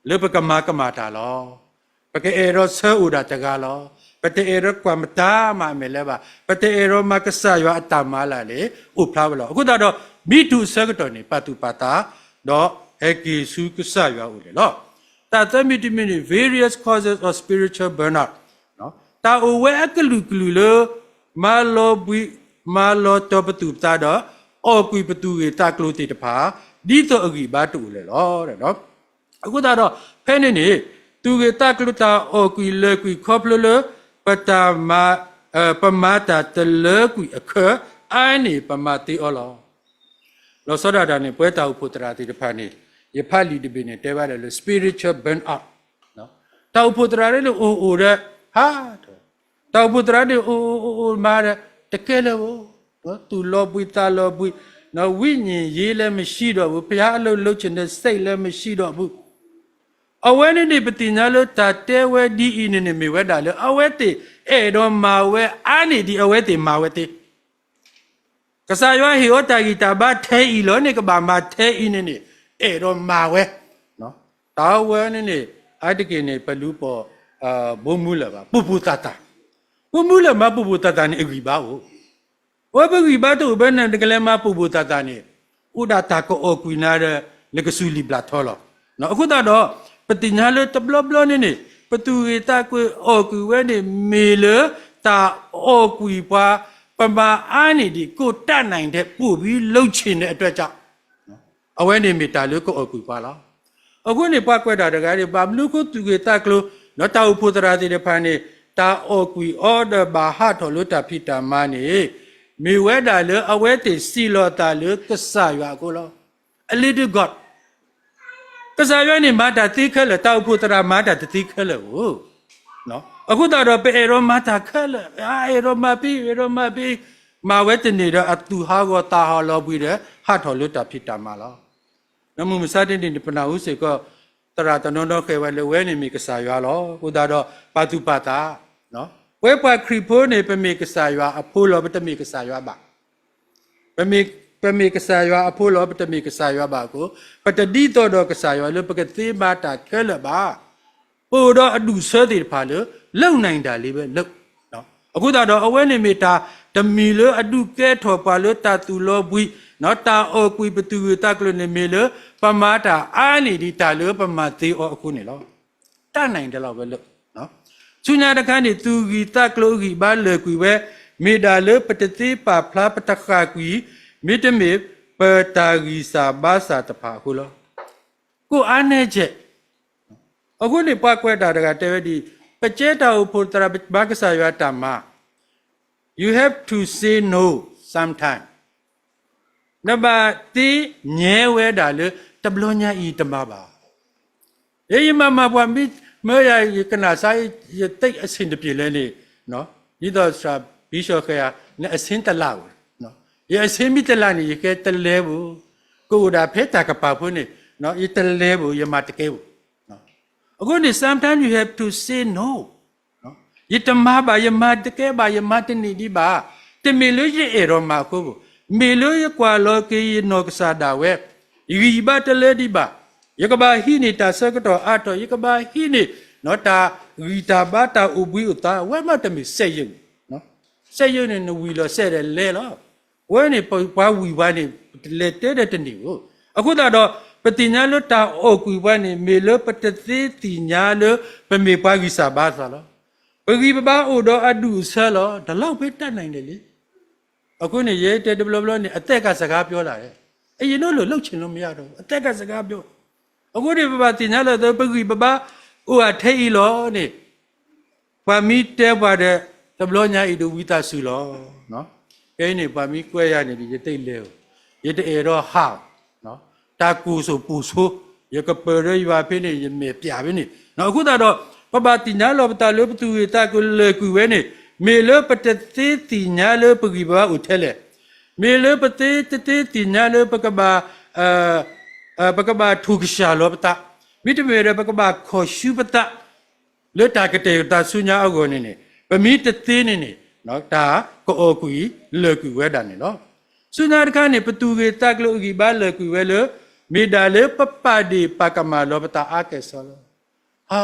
လၢပကမၤကမၣ်တၢ်လီၤ. ပကအဲၣ်ဒိးဆၢအိၣ်ဒၣ်တဂၤလီၤ. ပတအဲၣ်ဒိးကွၢ်မတၤမၤအမဲာ်လၢၤဘၣ်. ပတအဲၣ်ဒိးမၤကစၢ်ယွၤအတၢ်မၤလၢ်န့ၣ် အိၣ်ဖျါဝဲလီၤ. အဃိသတးဒီး မ့ၢ်တုၤအဆၢကတီၢ်န့ၣ် ပာ်သူၣ်ပာ်သး ဒီးဟဲက့ၤဆူကစၢ်ယွၤအအိၣ်န့ၣ်လီၤ. တၢ်သၢမံၤတမံၤန့ၣ် various causes of spiritual burnout တၢ်အိၣ်ဝဲအကလုာ်ကလုာ်လၢ မၤလီၤဘှံး မၤလီၤတီၤပသူၣ်ပသးဒီး အီၣ်ကွံာ်ပသူၣ်ဂ့ၤသးကျိၤသ့ၣ်တဖၣ် ဒ်သိးအဂံၢ်ဘါတအိၣ်လၢၤလီၤ. အဃိသတးဒီး ဖဲန့ၣ်န့ၣ် သူၣ်ဂ့ၤသးကျိၤတၢ်အီၣ်ကွံာ်လၢာ်ကွံာ်ခီဖျိလၢ ပတၢ်မၤ ပမၤတၢ်တလၢကွံာ်အခဲအံၤန့ၣ် ပမၤသ့အီၤလီၤ. လီၤဆီဒၣ်တၢ်န့ၣ် ပဝဲတၢ်အိၣ်ဖှိၣ်သရၣ်သ့ၣ်တဖၣ်န့ၣ် ယဖးလံာ်တဘ့ၣ်န့ၣ် တဲဘၣ်ဒီးလၢ spiritual burnout တၢ်အိၣ်ဖှိၣ်သရၣ်န့ၣ် အိၣ်အိၣ်ဒီး ဟးထီၣ် တၢ်အိၣ်ဖှိၣ်သရၣ်န့ၣ် အိၣ်အိၣ်အိၣ်အိၣ်မၤဒီး တကဲလၢၤဘၣ်. သူၣ်လီၤဘှံးသးလီၤဘှံး, ဝိညာဉ်ရေးလည်းမရှိတော့ဘူး, ဘုရားအလုပ်လုပ်ချင်တဲ့စိတ်လည်းမရှိတော့ဘူး. အဝဲန့ၣ်န့ၣ် ပသ့ၣ်ညါလၢတၢ်တဲဝဲဒ်အံၤန့ၣ်န့ၣ် မ့ၢ်ဝဲဒၣ်လၢ အဝဲသ့ၣ်အဲၣ်ဒိးမၤဝဲအါန့ၢ်ဒံး အဝဲသ့ၣ်မၤဝဲသ့ ကစၢ်ယွၤဟ့ၣ်အီၤတၢ်ဂံၢ်တၢ်ဘါထဲအံၤလီၤန့ၣ် ကဘၣ်မၤထဲအံၤန့ၣ်န့ၣ် အဲၣ်ဒိးမၤဝဲ. တၢ်ဝဲန့ၣ်န့ၣ် အါတက့ၢ်န့ၣ် ပလူၤပိာ် ဘိမူလၢာ်ဘၣ် ပိာ်ပိာ်သၣ်သၣ်, ဘိမူလၢာ်မၤပိာ်ပိာ်သၣ်သၣ်န့ၣ် အဂံၢ်ဘါအိၣ်, အဝဲပဂံၢ်ဘါတအိၣ်ဘၣ်န့ၣ် နကလဲၤမၤပိာ်ပိာ်သၣ်သၣ်န့ၣ် အိၣ်ဒၣ်တၢ်ကအီၣ်ကွံာ်နၤဒီး နကစူၤလံာ်ဘျၣ်ထီလီၤ. အဃိသတးဒီး ပသ့ၣ်ညါလၢတဘျီဘျီန့ၣ်န့ၣ် ပသူၣ်ဂ့ၤသးကျိၤအီၣ်ကွံာ်ဝဲန့ၣ် မ့ၢ်လၢတၢ်အီၣ်ကွံာ်ပှၤ ပမၤအါန့ၢ်ဒံး ကိးတၢ်နၢ်ဒဲး ပိာ်ဘံလိဆ့ၣ်န့ၣ်အတၢ်ကၢ် အဝဲန့ၣ်မ့ၢ်တၢ်လၢကအီၣ်ကွံာ်ပှၤလီၤ. အဃိန့ၣ် ပှၤကွဲးတၢ်တဂၤန့ၣ် ဘၣ်မနုၤအဃိသူၣ်ဂ့ၤသးကျိၤ ဒီးတၢ်အိၣ်ဖှိၣ်သရၣ်သ့ၣ်တဖၣ်န့ၣ် တၢ်အီၣ်ကွံာ်အီၤဒီးဘၣ်ဟးထီၣ်လၢတၢ်ဖံးတၢ်မၤန့ၣ် မ့ၢ်ဝဲဒၣ်လၢအဝဲသ့ၣ်စံးလီၤအသးလၢကစၢ်ယွၤအဃိလီၤ. A little God ကစၢ်ယွၤန့ၣ်မၤတၢ်သ့ခဲလၢာ်, တၢ်အိၣ်ဖှိၣ်သရၣ်မၤတၢ်တသ့ခဲလၢာ်ဧိၤ. အဃိသတးဒီး ပအဲၣ်ဒိးမၤတၢ်ခဲလၢာ်, အဲၣ်ဒိးမၤဖဲ အဲၣ်ဒိးမၤဖဲ, မၤဝဲတန့ၢ်ဒီးအသူၣ်ဟးဂီၤသးဟးဂီၤလီၤဘှံးဒီး ဟးထီၣ်လၢတၢ်ဖံးတၢ်မၤလီၤ. မုၢ်မဆါတနံၤန့ၣ် ပနၢ်ဟူစ့ၢ်ကီး သရၣ်တနီၤနီၤဃ့ဝဲလၢဝဲန့ၣ်မ့ၢ်ကစၢ်ယွၤလီၤ. အဃိသတးဒီး ပာ်သူၣ်ပာ်သး, ပဝဲပှၤခရံာ်ဖိန့ၣ် ပမ့ၢ်ကစၢ်ယွၤအဖိလီၤ, ပတမ့ၢ်ကစၢ်ယွၤဘၣ်. ပမ့ၢ်ကစၢ်ယွၤအဖိလီၤ, ပတမ့ၢ်ကစၢ်ယွၤဘၣ်အဃိ, ပတဒ်သိးဒီးကစၢ်ယွၤလၢပကသ့မၤတၢ်ခဲလၢာ်ဘၣ်. ပအိၣ်ဒီးအဒူၣ်အဆၢသ့ၣ်တဖၣ်လၢ လုပ်နိုင်တာလေးပဲလုပ်. အဃိသတးဒီး အဝဲန့ၣ်မ့ၢ်တၢ်တမံၤလၢအဒုးကဲထီၣ်ပှၤလၢတၢ်သူၣ်လီၤဘှံး, တၢ်အီၣ်ကွံာ်ပသူၣ်ဂၢၢ်သးကျိၤန့ၣ်မ့ၢ်လၢ ပမၤတၢ်အါန့ၢ်ဒံးတၢ်လၢပမၤသ့အီၤအဃိန့ၣ်လီၤ. တၢ်နၢ်အံၤဒဲးလီၤဝဲလၢ ဆူညါတခါန့ၣ် သူၣ်ဂၢၢ်သးကျိၤအဂံၢ်ဘါလၢာ်ကွံာ်ဝဲ မ့ၢ်ဒၣ်လၢပတသ့ပာ်ဖျါပတဃၣ်ကွံာ် မ့တမ့ၢ်ပတၢ်ဂံၢ်စၢ်ဘါစၢ်တဖၣ်အဃိလီၤ. ကိးအါနဲကဲး အဃိန့ၣ် ပှၤကွဲးတၢ်တဂၤတဲဝဲဒ်အံၤ, ပကဲတၢ်အိၣ်ဖှိၣ်သရၣ် ပမၤကစၢ်ယွၤတၢ်မၤ you have to say no sometime. နဘၣ်သ့ညဲဝဲဒၣ်လၢ တဘျီညါအံၤတမၤဘၣ်. ယဲယမၤမၤပှၤမ့ၢ်မၢယၤ ယကနၣ်စါ ယသိပ်အဆင်တပြေလဲၣ်န့ၣ်, ဒ်သိးစှၤဘံၣ်စီၣ်ဃဲဧါ, နအဆင်တလၢ်ဧိၤ, ယအဆင်မ့ၢ်တလၢ်န့ၣ် ယကဲတလဲဘၣ်, ကအိၣ်ဒၣ်ဖဲတၢ်ကပာ်ဖိန့ၣ်, ယတလဲဘၣ်, ယမၤတကဲဘၣ်. အဃိန့ၣ် sometimes you have to say no. ယတမၤဘၣ်, ယမၤတကဲဘၣ်, ယမၤတန့ၢ်ဒံးဘၣ်, တမ့ၢ်လၢယအဲၣ်ဒိးမၤအဃိဘၣ်, မ့ၢ်လၢယကွၢ်လီၤက့ၤယနီၢ်ကစၢ်ဒၣ်ဝဲ, ယဂံၢ်ယဘါတလၢဒံးဘၣ်, ယကဘၣ်ဟံးန့ၢ်တၢ်ဆၢကတီၢ်အါထီၣ်, ယကဘၣ်ဟံးန့ၢ် တၢ်ဂံၢ်တၢ်ဘါ တၢ်အိၣ်ဘှံးအိၣ်သါ, အဝဲမ့တမ့ၢ်စက်ရုပ်, စက်ရုပ်န့ၣ် နဝံၤလီၤစဲးဒီးလဲၤလီၤ. အဝဲန့ၣ် ပှၤဝံၤပှၤန့ၣ် လဲၤတဲဒီးတန့ၢ်ဧိၤ. အဃိသတးဒီး ပသ့ၣ်ညါလၢတၢ်အီၣ်ကွံာ်ပှၤန့ၣ် မ့ၢ်လၢပတသ့သ့ၣ်ညါလၢ ပမ့ၢ်ပှၤဂံၢ်စၢ်ဘါစၢ်လီၤ. ပဂံၢ်ပဘါအိၣ်ဒီးအဒူၣ်အဆၢလီၤ. တလီၤဖဲတၢ်နၢ်အံၤဒဲးလံ. အဃိန့ၣ် ယဲတဲတဘျီဘျီန့ၣ် အသက်ကစကားပြောတာ, အရင်တော့ လုပ်ချင်လို့မရတော့ဘူး, အသက်ကစကားပြော. အဃိန့ၣ် ပဘၣ်သ့ၣ်ညါလၢ ပဂံၢ်ပဘါအိၣ်အထဲအံၤလီၤန့ၣ် ပှၤမ့ၢ်တဲပှၤဒီး တဘျီညါအံၤဒီးဝံသးစူၤလီၤ. ဖဲအံၤန့ၣ် ပှၤမ့ၢ်ကွဲယၤန့ၣ် ယတလဲၤဧိၤ, ယတအဲၣ်ဒိးဟးဧိၤ, တၢ်ကိၢ်စိၣ်ပိာ်ဆိ, ယကပၢၤဒီးယွၤဖဲန့ၣ် ယမဲာ်ပျးဖဲန့ၣ်. အဃိသတးဒီး ပဘၣ်သ့ၣ်ညါလီၤပသးလၢပသူၣ်ဂၢၢ်သးကျိၤလၢာ်ကွံာ်ဝဲန့ၣ် မ့ၢ်လၢပတသ့သ့ၣ်ညါလၢပဂံၢ်ပဘါအိၣ်ထဲလဲၣ်. မ့ၢ်လၢပတသ့တသ့သ့ၣ်ညါလၢပကဘၣ် ပကဘၣ်ထိၣ်ကစၢ်လီၤပသး, မ့တမ့ၢ်ဒီးပကဘၣ်ခီၣ်ဆူပသး လၢတၢ်ကတဲာ်ကတီၤဆူညါအဂီၢ်န့ၣ်န့ၣ် ပမ့ၢ်တသ့န့ၣ်န့ၣ် တၢ်ကအီၣ်ကွံာ်လၢာ်ကွံာ်ဝဲဒၣ်န့ၣ်လီၤ. ဆူညါတခါန့ၣ် ပသူၣ်ဂၢၢ်သးကျိၤအဂံၢ်ဘါလၢာ်ကွံာ်ဝဲလၢ မ့ၢ်ဒၣ်လၢပပာ်ဒ့ၣ်ပာ်ကမၣ်လီၤပသးအါကဲၣ်ဆိးလီၤ. ဟာ,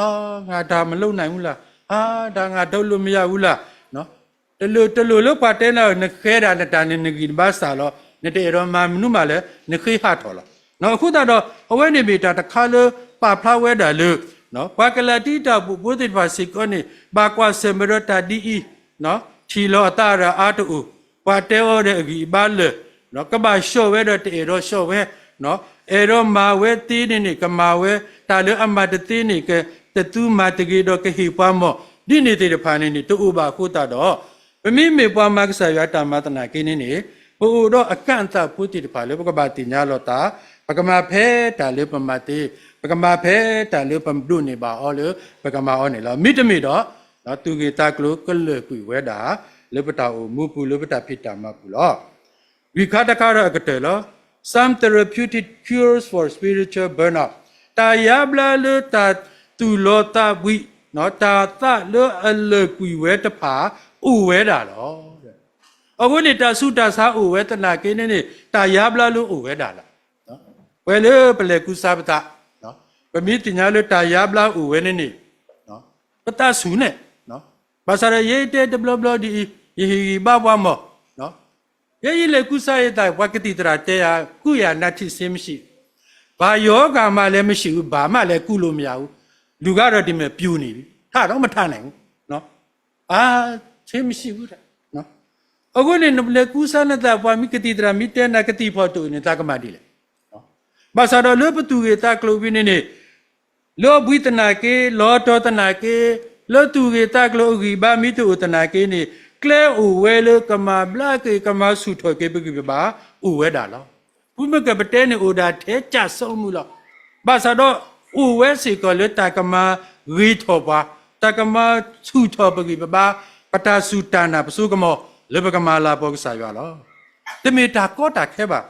ငါဒါမလုပ်နိုင်ဘူးလား, ဟာ, ဒါငါထုတ်လို့မရဘူးလား. တလိၣ်တလိၣ်လၢပှၤတဲနၤ နဃဲဒၣ်နတၢ်န့ၣ် နဂံၢ်နဘါစၢ်လီၤ, နတအဲၣ်ဒိးမၤမနုၤမးလဲၣ်, နဃ့ဟးထီၣ်လီၤ. အဃိသတးဒီး အဝဲန့ၣ်မ့ၢ်တၢ်တခါလၢပာ်ဖျါဝဲဒၣ်လၢ ပှၤကလၤတံတၢ်အိၣ်ဖှိၣ်ဖိသ့ၣ်တဖၣ်စ့ၢ်ကီးန့ၣ် ဘၣ်ကွၢ်ဆၢၣ်မဲာ်ဒီးတၢ်ဒ်အံၤ, ထံၣ်လီၤအသးဒီးအါတအိၣ်, ပှၤတဲအီၤဒီးအဂံၢ်အဘါလၢာ်, ကဘၣ်ဆှီၣ်ဝဲဒီးတအဲၣ်ဒိးဆှီၣ်ဝဲ, အဲၣ်ဒိးမၤဝဲသ့န့ၣ်န့ၣ် ကမၤဝဲ, တၢ်လၢအမၤတသ့န့ၣ် ကတသူမၤတဂ့ၤဒီးကဟ့ၣ်ပှၤမီၢ်, ဒ်န့ၣ်သ့ၣ်တဖၣ်န့ၣ်န့ၣ် တအိၣ်ဘၣ်အဃိသတးဒီး ပမ့မ့ၢ်ပှၤမၤကစၢ်ယွၤတၢ်မၤသနာ်က့န့ၣ်န့ၣ် ပအိၣ်ဒီးအကၣ်အသးဖိသ့ၣ်တဖၣ်လၢပကဘၣ်သ့ၣ်ညါလီၤသး, ပကမၤဖဲတၢ်လၢပမၤသ့, ပကမၤဖဲတၢ်လၢပဒိးန့ၢ်ဘၣ်အီၤလၢပကမၤအီၤန့ၣ်လီၤ. မ့တမ့ၢ်ဒီး သူၣ်ဂၢၢ်သးကျိၤကလၢာ်ကွံာ်ဝဲဒၣ် လၢပတၢ်အိၣ်မူပူၤ လၢပတၢ်ဖံးတၢ်မၤပူၤလီၤ. ဝံၤခါတခါဒီးအကတၢၢ်လီၤ. Some therapeutic cures for spiritual burnout. တၢ်ယါဘျါလၢတၢ်သူၣ်လီၤသးဘှံး, တၢ်သးလၢအလၢာ်ကွံာ်ဝဲတဖၣ် အိၣ်ဝဲဒၣ်လီၤ. အဃိန့ၣ် တၢ်ဆူးတၢ်ဆါအိၣ်ဝဲသနာ်က့န့ၣ်န့ၣ် တၢ်ယါဘျါလၢအိၣ်ဝဲဒၣ်လီၤ. ပှဲၤလၢပလဲၤကူစါပသး, ပမ့ၢ်သ့ၣ်ညါလၢတၢ်ယါဘျါအိၣ်ဝဲန့ၣ်န့ၣ် ပသးဆူၣ်န့ၣ်, ဘၣ်ဆၣ်ဒီးယဲတဲတဘျီဘျီဒ်အံၤ, ယဟ့ၣ်ဂံၢ်ဘါပှၤမီၢ်, ယဲယလဲၤကူစါယသး ပှၤကသံၣ်သရၣ်တဲယၤ ကုသရာ နာထီးဆေးမရှိဘူး, ဘာရောဂါမှလည်းမရှိဘူး, ဘာမှလည်းကုလို့မရဘူး, လူကတော့ဒီမှာပျိုနေပြီ, ထတော့မထနိုင်ဘူး. အာ, ဆေးမရှိဘူး. အဃိန့ၣ် နလဲၤကူစါနသး ပှၤမ့ၢ်ကသံၣ်သရၣ်မ့ၢ်တဲနၤ ကသံၣ်ဖီၣ်တအိၣ်န့ၣ် သးကမၤဒ်လဲၣ်. ဘၣ်ဆၣ်ဒီးလၢပသူၣ်ဂ့ၢ်သးကျိၤဝံၤန့ၣ်န့ၣ် လီၤဘှံးသနာ်က့, လီၤတီၤသနာ်က့, လၢသူၣ်ဂ့ၢ်သးကျိၤအဂံၢ်ဘါ မ့ၢ်တအိၣ်သနာ်က့န့ၣ်, ကျဲအိၣ်ဝဲလၢကမၤဘျါက့ၤ ကမၤဆူၣ်ထီၣ်က့ၤပဂံၢ်ပဘါ အိၣ်ဝဲဒၣ်လီၤ. ဖုမ့ၢ်ကပတဲန့ၣ် အိၣ်ဒၣ်ထဲကၢ်စိမုၢ်လီၤ. ဘၣ်ဆၣ်ဒီး အိၣ်ဝဲစ့ၢ်ကီးလၢတၢ်ကမၤဂ့ၤထီၣ်ပှၤ, တၢ်ကမၤဆူၣ်ထီၣ်ပဂံၢ်ပဘါ, ပတၢ်စူၢ်တၢ်နာ်ပစိကမီၤ လၢပကမၤလၤကပီၤကစၢ်ယွၤလီၤ. တမ့ၢ်တၢ်ကီတၢ်ခဲဘၣ်.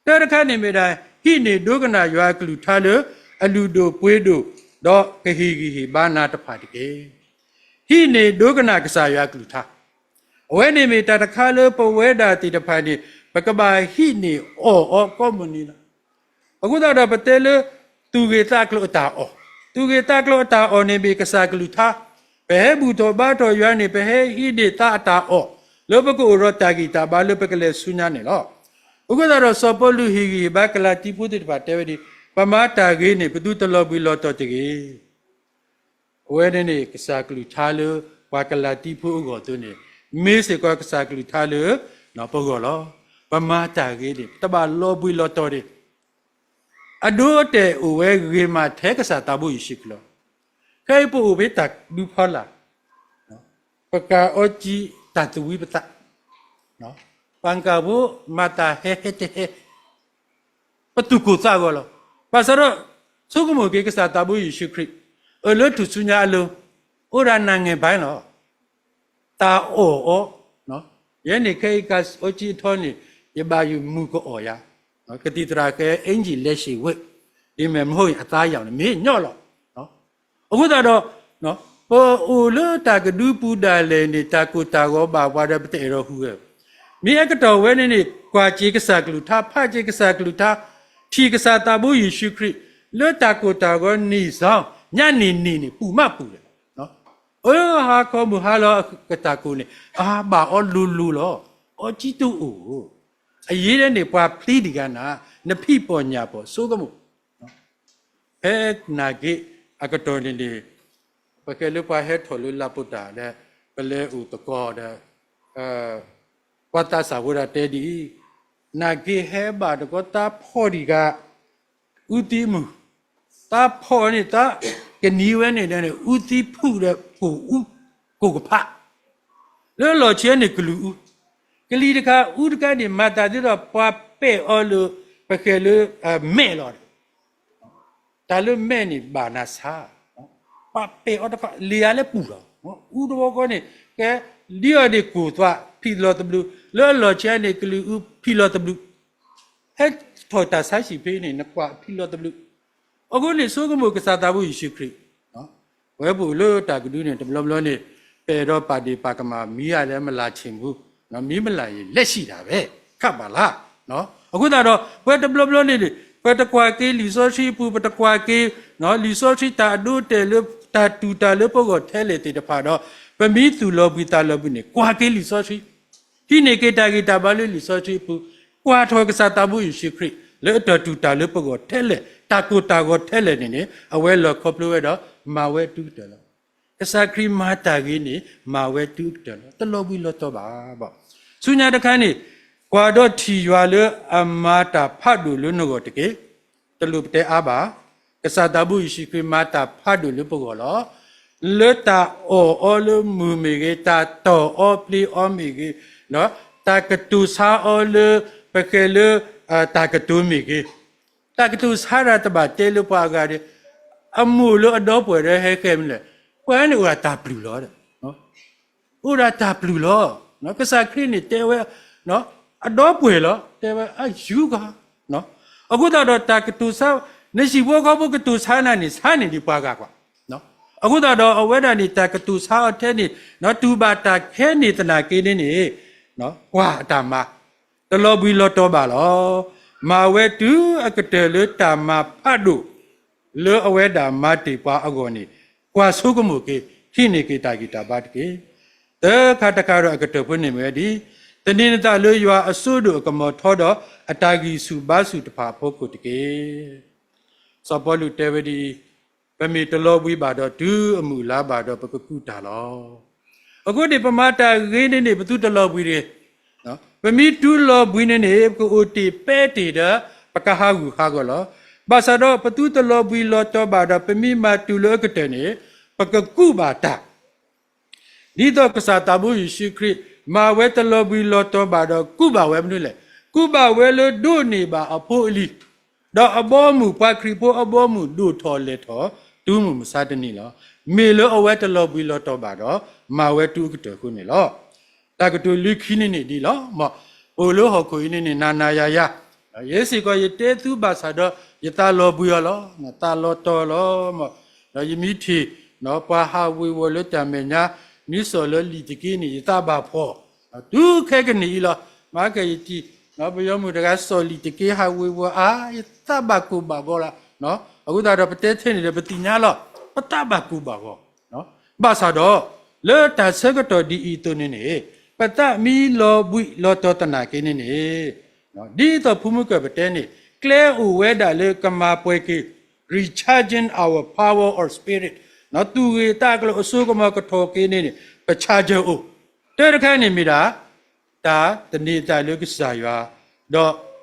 တၢ်တခါန့ၣ်မ့ၢ်ဒၣ် ဟံးန့ၢ်ဒိကနၣ်ယွၤအကလုၢ်ကထါလၢ အလုၢ်ဒိၣ်ပှ့ၤဒိၣ်, ဒီးကဟ့ၣ်ဂံၢ်ဟ့ၣ်ဘါနၤတဖၣ်တက့ၢ်. ဟံးန့ၢ်ဒိကနၣ်ကစၢ်ယွၤအကလုၢ်ကထါ, အဝဲန့ၣ်မ့ၢ်တၢ်တခါလၢပဝဲဒၣ်သ့ၣ်တဖၣ်န့ၣ် ပကဘၣ်ဟံးန့ၢ်အီၣ်အီၤကိးမုၢ်နံၤလီၤ. အဃိသတးဒီးပတဲလၢ သူၣ်ဂ့ၢ်သးကျိၤအတၢ်အီၣ်, သူၣ်ဂ့ၢ်သးကျိၤအတၢ်အီၣ်န့ၣ်မ့ၢ်ကစၢ်ကလုၢ်ကထါ, ပဟဲဘူၣ်ထီၣ်ဘါထီၣ်ယွၤန့ၣ် ပဟဲဟံးန့ၢ်သးအတၢ်အီၣ်, လၢပကအိၣ်ဒီးတၢ်ဂံၢ်တၢ်ဘါလၢပကလဲၤဆူညါန့ၣ်လီၤ. အဃိသတးဒီး စီၤပီလူးဟ့ၣ်ဂံၢ်ဟ့ၣ်ဘါကလၤတံဖိသ့ၣ်တဖၣ်တဲဝဲဒ်အံၤ, ပမၤတၢ်ဂ့ၤန့ၣ် ပသုတလီၤဘှံးလီၤတီၤတဂ့ၤ. အဝဲန့ၣ်န့ၣ် ကစၢ်ကလုၢ်ကထါလၢ ပှၤကလၤတံဖိအဂီၢ်အသိးန့ၣ်, မ့ၢ်စ့ၢ်ကီးကစၢ်ကလုၢ်ကထါလၢ ပဂီၢ်လီၤ. ပမၤတၢ်ဂ့ၤန့ၣ် တဘၣ်လီၤဘှံးလီၤတီၤတဂ့ၤ. အဒိအတဲာ်အိၣ်ဝဲဂ့ၤမးထဲကစၢ်သးဘိယ့ၣ်ၡူးခရံာ်လီၤ. ခဲအံၤပအိၣ်ဖဲတၢ်ဒူဖီလာ်, ပကၤအီကံ တၢ်သဝံပသး, ပှၤကၤဖိမၤတၢ်ဟဲဟဲတဟဲ ပသူၣ်ကိၢ်သးဂီၤလီၤ. ဘၣ်ဆၣ်ဒီး ဆိကမိၣ်က့ၤကစၢ်သးဘိယ့ၣ်ၡူးခရံာ် အၢၣ်လၢထူၣ်စုညါအလိၤ, အိၣ်ဒၣ်နၢ်ငဲၢ်ဘၣ်လီၤ. တၢ်အီၣ်အီၤ, ယဲန့ၣ်ခဲအံၤကၤအီကံအထီန့ၣ် ယဘၣ်ယမုၢ်ကအီၣ်ယၤ, ကသံၣ်သရၣ်ဃဲ အ့ၣ်ကၠံၣ်လဲၤဆံးဝဲ, ဒ်မ့ၢ်မ့ၢ်အသးယၤ မ့ၢ်ညီလီၤ. အဃိသတးဒီး ပအိၣ်လၢတၢ်ကဒုပူၤဒၣ်လဲာ်န့ၣ် တၢ်ကိၢ်တၢ်ဂီၤဘၣ်ပှၤဒီး ပတအဲၣ်ဒိးဟူးဂဲၤ. မ့ၢ်အကတီၢ်ဝဲန့ၣ်န့ၣ် ကွၢ်က့ၤကစၢ်ကလုၢ်ကထါ, ဖးက့ၤကစၢ်ကလုၢ်ကထါ, ထံၣ်ကစၢ်သးဘိယ့ၣ်ၡူးခရံာ် လၢတၢ်ကိၢ်တၢ်ဂီၤန့ၣ်စ့ၢ်, ညါန့ၣ်န့ၣ်န့ၣ် ပူၤမးပူၤလဲၣ်. အဟးခီမုၢ်ဟါလီၤကတၢၢ်ကိၣ်န့ၣ် အဘၣ်အီၤလိၤလိၤလီၤ. အီကံတအိၣ်ဧိၤ, အယ့လၢန့ၣ် ပှၤဖျ့တဂၤနၤ, နဖံးပိာ်ညၣ်ပိာ်ဆိကမိၣ် ဖဲနာ်က့အကတီၢ်န့ၣ်န့ၣ်, ပကဲလၢပှၤဟဲထီၣ်လၢလၤပိာ်တၢ်ဒီး ပလဲၤအိၣ်သကိးဒီး ပှၤသးစၢ်ဖိဒၣ်တဲဒ်အံၤ, နာ်က့ဟဲဘၣ်တကီ သးဖီၣ်ဒံးဂၤ အူသံအမုၢ်, သးဖီၣ်န့ၣ် သးကနံၤဝဲန့ၣ်ဒီးန့ၣ် အူသံဖုၣ်ဒီးကိၣ်အူ ကိၣ်ကဖး, လၢအလီၢ်ခံန့ၣ် ကလုၢ်အူ, ကလံၤတခါအူတခါန့ၣ် မၤသးဒ်သိးပှၤပဲာ်အီၤလၢ ပဃဲၤလၢ မဲာ်လီၤ. တၢ်လၢမဲာ်န့ၣ်ဘၣ်နၤဆါ, ပှၤပဲာ်အီၤတခါ လံာ်ဧါလၢပူၤလီၤ. အူတဝီဃီန့ၣ် ကဲ ဒ်အီၤန့ၣ်ကိၢ်သွး ဖံးလီၤသဘျုး, လၢအလီၢ်ခံန့ၣ် ကလုၢ်အူဖံးလီၤသဘျုး, ဟဲထီၣ်တၢ်ဆါဟံၣ်ဖဲန့ၣ် နကွၢ်ဖံးလီၤသဘျုး. အဃိန့ၣ် ဆိကမိၣ်ကစၢ်သးဘိယ့ၣ်ၡူးခရံာ် ပဝဲပအိၣ်လၢတၢ်ကဒုန့ၣ် တဘျီဘျီန့ၣ် ပအဲၣ်ဒိးပာ်ဒ့ၣ်ပာ်ကမၣ် မံၤအါလဲၣ် မလၢ်ဆ့ၣ်မူ, မံၤမလၢ်ယလဲၤဆံးဒၣ်ဝဲ, ခးဘၣ်လၢ်. အဃိသတးဒီး ပဝဲတဘျီဘျီန့ၣ် ပတကွၢ်က့ၤလံာ်စီဆှံအပူၤ ပတကွၢ်က့ၤ လံာ်စီဆှံတၢ်အဒိအတဲာ်လၢ တၢ်တူၢ်တၢ်လၢပဂီၢ်ထဲလဲၣ်သ့ၣ်တဖၣ်ဒီး ပမ့ၢ်သူၣ်လီၤဘှံးသးလီၤဘှံးန့ၣ် ကွၢ်က့ၤလံာ်စီဆှံ ဟံးန့ၢ်က့ၤတၢ်ဂံၢ်တၢ်ဘါလၢလံာ်စီဆှံအပူၤ, ကွၢ်ထီၣ်ကစၢ်သးဘိယ့ၣ်ၡူးခရံာ် လၢအတၢ်တူၢ်တၢ်လၢပဂီၢ်ထဲလဲၣ်, တၢ်ကိၢ်တၢ်ဂီၤထဲလဲၣ်န့ၣ်န့ၣ် အဝဲလီၢ်ခီဖျိဝဲဒီး မၤဝဲတုၤကတၢၢ်လီၤ. ကစၢ်ခရံာ်မၤတၢ်ဂ့ၤန့ၣ် မၤဝဲတုၤကတၢၢ်လီၤ. တလီၤဘှံးလီၤတီၤဘၣ်ဘၣ်. ဆူညါတခါန့ၣ် ကွၢ်ဒီးထံၣ်ယွၤလၢအမၤတၢ်ဖးဒိၣ်လၢနဂီၢ်တက့ၢ်. တလိၣ်ပတဲအါဘၣ်. ကစၢ်သးဘိယ့ၣ်ၡူးခရံာ်မၤတၢ်ဖးဒိၣ်လၢပဂီၢ်လီၤ. လၢတၢ်အီၣ်အီၤလၢမုၢ်မ့ၢ်ဂ့ၤ, တၢ်တီၢ်အီၤဖျ့အီၤမ့ၢ်ဂ့ၤ, တၢ်ကတိၤဆါအီၤလၢ ပဃဲၤလၢ တၢ်ကတိၤမ့ၢ်ဂ့ၤ, တၢ်ကတိၤဆါတၢ်တဘၣ်တဲလၢပှၤအဂၤဒီး အမိၢ်လၢအဒီပုၢ်ဝဲၢ်ဒီးဟဲဃဲမနုၤလဲၣ်, ပှၤန့ၣ်အိၣ်ဒၣ်တၢ်ပျုၢ်လီၤ. အိၣ်ဒၣ်တၢ်ပျုၢ်လီၤ. ကစၢ်ခရံာ်န့ၣ်တဲဝဲ အဒီပုၢ်ဝဲၢ်လီၤ, တဲဝဲအယူၢ်ကီ, အဃိသတးဒီးတၢ်ကတိၤဆါ, နဟံၣ်ဖိဃီဖိကတိၤဆါနၤန့ၣ် ဆါန့ၢ်ဒံးပှၤဂၤကွၢ်. အဃိသတးဒီးအဝဲဒၣ်န့ၣ် တၢ်ကတိၤဆါအီၤထဲန့ၣ် တူၢ်ဘၣ်တၢ်ခဲန့ၣ်သနာ်က့န့ၣ်န့ၣ် ကွၢ်အတၢ်မၤ တလီၤဘှံးလီၤတီၤဘၣ်လီၤ. မၤဝဲတုၤအကတၢၢ်လၢတၢ်မၤဖးဒိၣ် လၢအဝဲဒၣ်မၤတ့ၢ်ပှၤအဂီၢ်န့ၣ် ကွၢ်ဆိကမိၣ်က့ၤ ဟံးန့ၢ်က့ၤတၢ်ဂံၢ်တၢ်ဘါတက့ၢ်. သၢခါတခါဒီးအကတၢၢ်ဖိန့ၣ်မ့ၢ်ဝဲဒ်အံၤ, သန့ၤနသးလၢယွၤအစိဒိၣ်အကမီၤထီဒီး အတၢ်ဂံၢ်ဆူၣ်ဘါဆူၣ်တဖၣ်အဖီခိၣ်တက့ၢ်. စီၤပီလူးတဲဝဲဒ်အံၤ, ပမ့ၢ်တလီၤဘှံးဘၣ်ဒီးတုၤအမုၢ်အလါဘၣ်ဒီး ပကကူးတၢ်လီၤ. အဃိန့ၣ် ပမၤတၢ်ဂ့ၤန့ၣ်န့ၣ် ပသုတလီၤဘှံးတဂ့ၤ. ပမ့ၢ်တုၤလီၤဘှံးန့ၣ်န့ၣ် ပကအိၣ်တ့ၢ်ပဲတ့ၢ်ဒီး ပကဟးဂူာ်ဟးဂီၤလီၤ. ဘၣ်ဆၣ်ဒီးပသုတလီၤဘှံးလီၤတီၤဘၣ်ဒီး ပမ့ၢ်မၤတုၤလၢအကတၢၢ်န့ၣ် ပကကူးဘၣ်တၢ် ဒ်သိးကစၢ်သးဘိယ့ၣ်ၡူးခရံာ် မၤဝဲတလီၤဘှံးလီၤတီၤဘၣ်ဒီး ကူးဘၣ်ဝဲမနုၤလဲၣ်. ကူးဘၣ်ဝဲလၢဒိးန့ၢ်ဘၣ်အဖိအလံၤ, ဒီးအဘီအမုၢ်ပှၤခရံာ်ဖိအဘီအမုၢ်ဒိၣ်ထီၣ်လဲၢ်ထီၣ် တုၤမုၢ်မဆါတနံၤလီၤ. မ့ၢ်လၢအဝဲတလီၤဘှံးလီၤတီၤဘၣ်ဒီး မၤဝဲတုၤအကတၢၢ်အဃိန့ၣ်လီၤ. တၢ်ကတိၤလၢခံန့ၣ်န့ၣ်ဒ်လီၤ. မ်ပအိၣ်လၢဟီၣ်ခိၣ်အံၤန့ၣ်န့ၣ် နၤနၤယၤယၤ ယဲစ့ၢ်ကီးယတဲသုဘၣ်ဆၣ်ဒီး ယသးလီၤဘှံးအီၤလီၤ. သးလီၤတီၤလီၤ. မ်ယမ့ၢ်ထံၣ် ပှၤဟးဝ့ၤဝီၤလၢတၢ်မဲာ်ညါ မ့ၢ်စိာ်လၢလံာ်တက့ၢ်န့ၣ် ယသးဘၣ်ဖှီၣ် တုၤခဲကနံၣ်အံၤလီၤ. မၤကဲယထံၣ် ပယီၤမုၣ်တဂၤစိာ်လံာ်တက့ၢ် ဟးဝ့ၤဝီၤအါ ယသးဘၣ်ကိၢ်ဘၣ်ဂီၤလီၤ. အဃိသတးဒီးပတဲထဲန့ၣ်ဒီး ပသ့ၣ်ညါလီၤ. ပသးဘၣ်ကိၢ်ဘၣ်ဂီၤ ဘၣ်ဆၣ်ဒီး လၢတၢ်ဆၢကတီၢ်ဒ်အံၤအသိးန့ၣ်န့ၣ် ပသးမ့ၢ်လီၤဘှံးလီၤတီၤသနာ်က့န့ၣ်န့ၣ် ဒ်သိးဖိမုၣ်ကၢၢ်ပတဲန့ၣ် ကျဲအိၣ်ဝဲဒၣ်လၢကမၤပှဲၤက့ၤ recharging our power or spirit, သူၣ်ဂ့ၤသးကျိၤအစိကမီၤကထီၣ်က့ၤန့ၣ်န့ၣ် ပ charger အိၣ်. တၢ်တခါန့ၣ်မ့ၢ်ဒၣ် တၢ်သန့ၤသးလၢကစၢ်ယွၤ,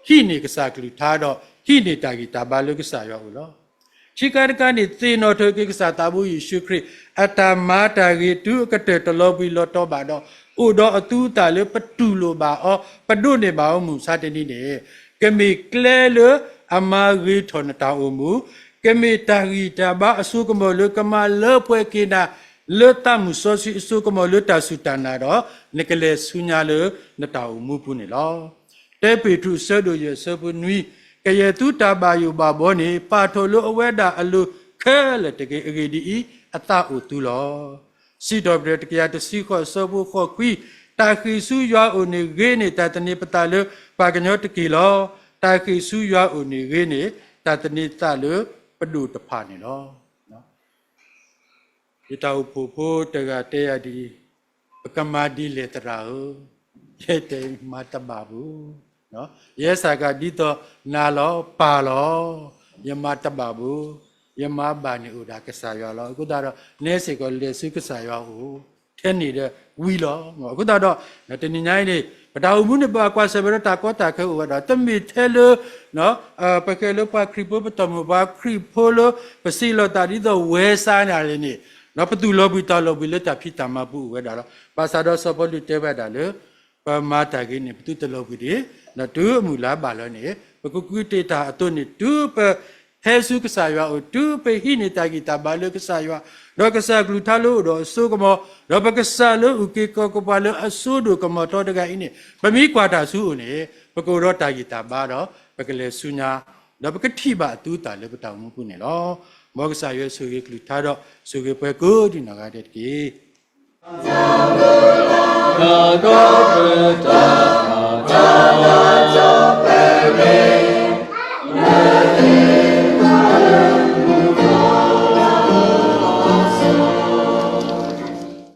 ဒီးဟံးန့ၢ်ကစၢ်ကလုၢ်ကထါ, ဒီးဟံးန့ၢ်တၢ်ဂံၢ်တၢ်ဘါလၢကစၢ်ယွၤအအိၣ်လီၤ. ခံခါတခါန့ၣ် သ့ၣ်နီၣ်ထီၣ်က့ၤကစၢ်သးဘိယ့ၣ်ၡူးခရံာ် အတၢ်မၤတၢ်ဂ့ၤတုၤအကတၢၢ်တလီၤဘှံးလီၤတီၤဘၣ်ဒီး အိၣ်ဒီးအသူအသၣ်လၢပတူၢ်လိာ်ဘၣ်အီၤ, ပဒိးန့ၢ်ဘၣ်အီၤမုၢ်မဆါတနံၤန့ၣ် ကမ့ၢ်ကျဲလၢအမၤဂ့ၤထီၣ်နတၢ်အိၣ်မူ, ကမ့ၢ်တၢ်ဂံၢ်တၢ်ဘါအစိကမီၤလၢကမၤလၢပှဲၤက့ၤနၤ လၢသးမုၢ်စီဆှံအစိကမီၤလၢတၢ်စူၢ်တၢ်နာ်ဒီး နကလဲၤဆူညါလၢနတၢ်အိၣ်မူပူၤန့ၣ်လီၤ. တၢ်ပ့းတရူးအဆၢဒိၣ်ယဲၢ်အဆၢဖိနွံ, ကယဲၢ်သုတၢ်ဘၣ်ယိၣ်ဘၣ်ဘီန့ၣ် ပာ်ထီၣ်လၢအဝဲဒၣ်အလိၤခဲလၢာ်တက့ၢ်. အဂ့ၢ်ဒ်အံၤ, အသးအိၣ်သုလီၤ. စံးထီၣ်ပတြၢၤတကယၤတဆံဃိးအဆၢဖိဃိးခွံ, တၢ်ဃ့ၢ်ဆူယွၤအအိၣ်န့ၣ်ဂ့ၤန့ၢ် တၢ်သန့ၤပသးလၢပှၤကညီတက့ၢ်လီၤ. တၢ်ဃ့ၢ်ဆူယွၤအအိၣ်န့ၣ်ဂ့ၤန့ၢ် တၢ်သန့ၤသးလၢပဒိၣ်တဖၣ်န့ၣ်လီၤ. ယတၢ်အိၣ်ဖှိၣ်ဖိတဂၤတဲယၤဒ်အံၤ, ပကမၤဒ်လဲၣ်သရၣ်ဧၢ, ယဲတဲမၤတဘၣ်ဘၣ်, ယဲစ့ၢ်ကီးဒ်သိးနၤလီၤပၢ်လီၤ, ယမၤတဘၣ်ဘၣ်, ယမၤဘၣ်န့ၣ်အိၣ်ဒၣ်ကစၢ်ယွၤလီၤ. အဃိသတးဒီး နဲစ့ၢ်ကီးလဲၤဆူကစၢ်ယွၤအအိၣ် ထဲန့ၣ်ဒီးဝံၤလီၤ. အဃိသတးဒီး တနံၤညါအံၤန့ၣ် ပတၢ်အိၣ်မူန့ၣ် ပှၤကွၢ်ဆၢၣ်မဲာ်ဒီးတၢ်ကီတၢ်ခဲအိၣ်ဝဲဒၣ်, တမ့ၢ်ထဲလၢ ပဃဲၤလၢပှၤခရံာ်ဖိ ပတၢ်မိၣ်ပှၤခရံာ်ဖိလၢ ပစံးလီၤသးဒ်သိးဝဲစါန့ၣ်န့ၣ်, ပသူၣ်လီၤဘှံးတၢ်လီၤဘှံးလၢတၢ်ဖံးတၢ်မၤပူၤအိၣ်ဝဲဒၣ်လီၤ. ဘၣ်ဆၣ်ဒီးစီၤပီလူးတဲဝဲဒၣ်လၢ ပမၤတၢ်ဂ့ၤန့ၣ် ပသုတလီၤဘှံးတဂ့ၤ, တုၤအမုၢ်လါဘၣ်လီၤန့ၣ် ပကကူးတ့ၢ်တၢ်အသိးန့ၣ် တုၤပဟဲဆူကစၢ်ယွၤအအိၣ်, တုၤပဟံးန့ၢ်တၢ်ဂံၢ်တၢ်ဘါလၢကစၢ်ယွၤ, ဒီးကစၢ်ကလုၢ်ကထါလၢအိၣ်ဒီးအစိကမီၤ, ဒီးပကစၢ်လၢအုၣ်က့ၤခီၣ်က့ၤပှၤလၢအစိဒိၣ်ကမီၤထီတဂၤအံၤန့ၣ် ပမ့ၢ်ကွၢ်တၢ်ဆူအအိၣ်န့ၣ် ပကအိၣ်ဒီးတၢ်ဂံၢ်တၢ်ဘါဒီး ပကလဲၤဆူညါ, ဒီးပကထံၣ်ဘၣ်အသူအသၣ်လၢပတၢ်အိၣ်မူပူၤန့ၣ်လီၤ. မ်ကစၢ်ယွၤဆိၣ်ဂ့ၤကလုၢ်ကထါဒီး ဆိၣ်ဂ့ၤပှၤကိးဒံးနီၢ်ဂၤဒဲးတက့ၢ်.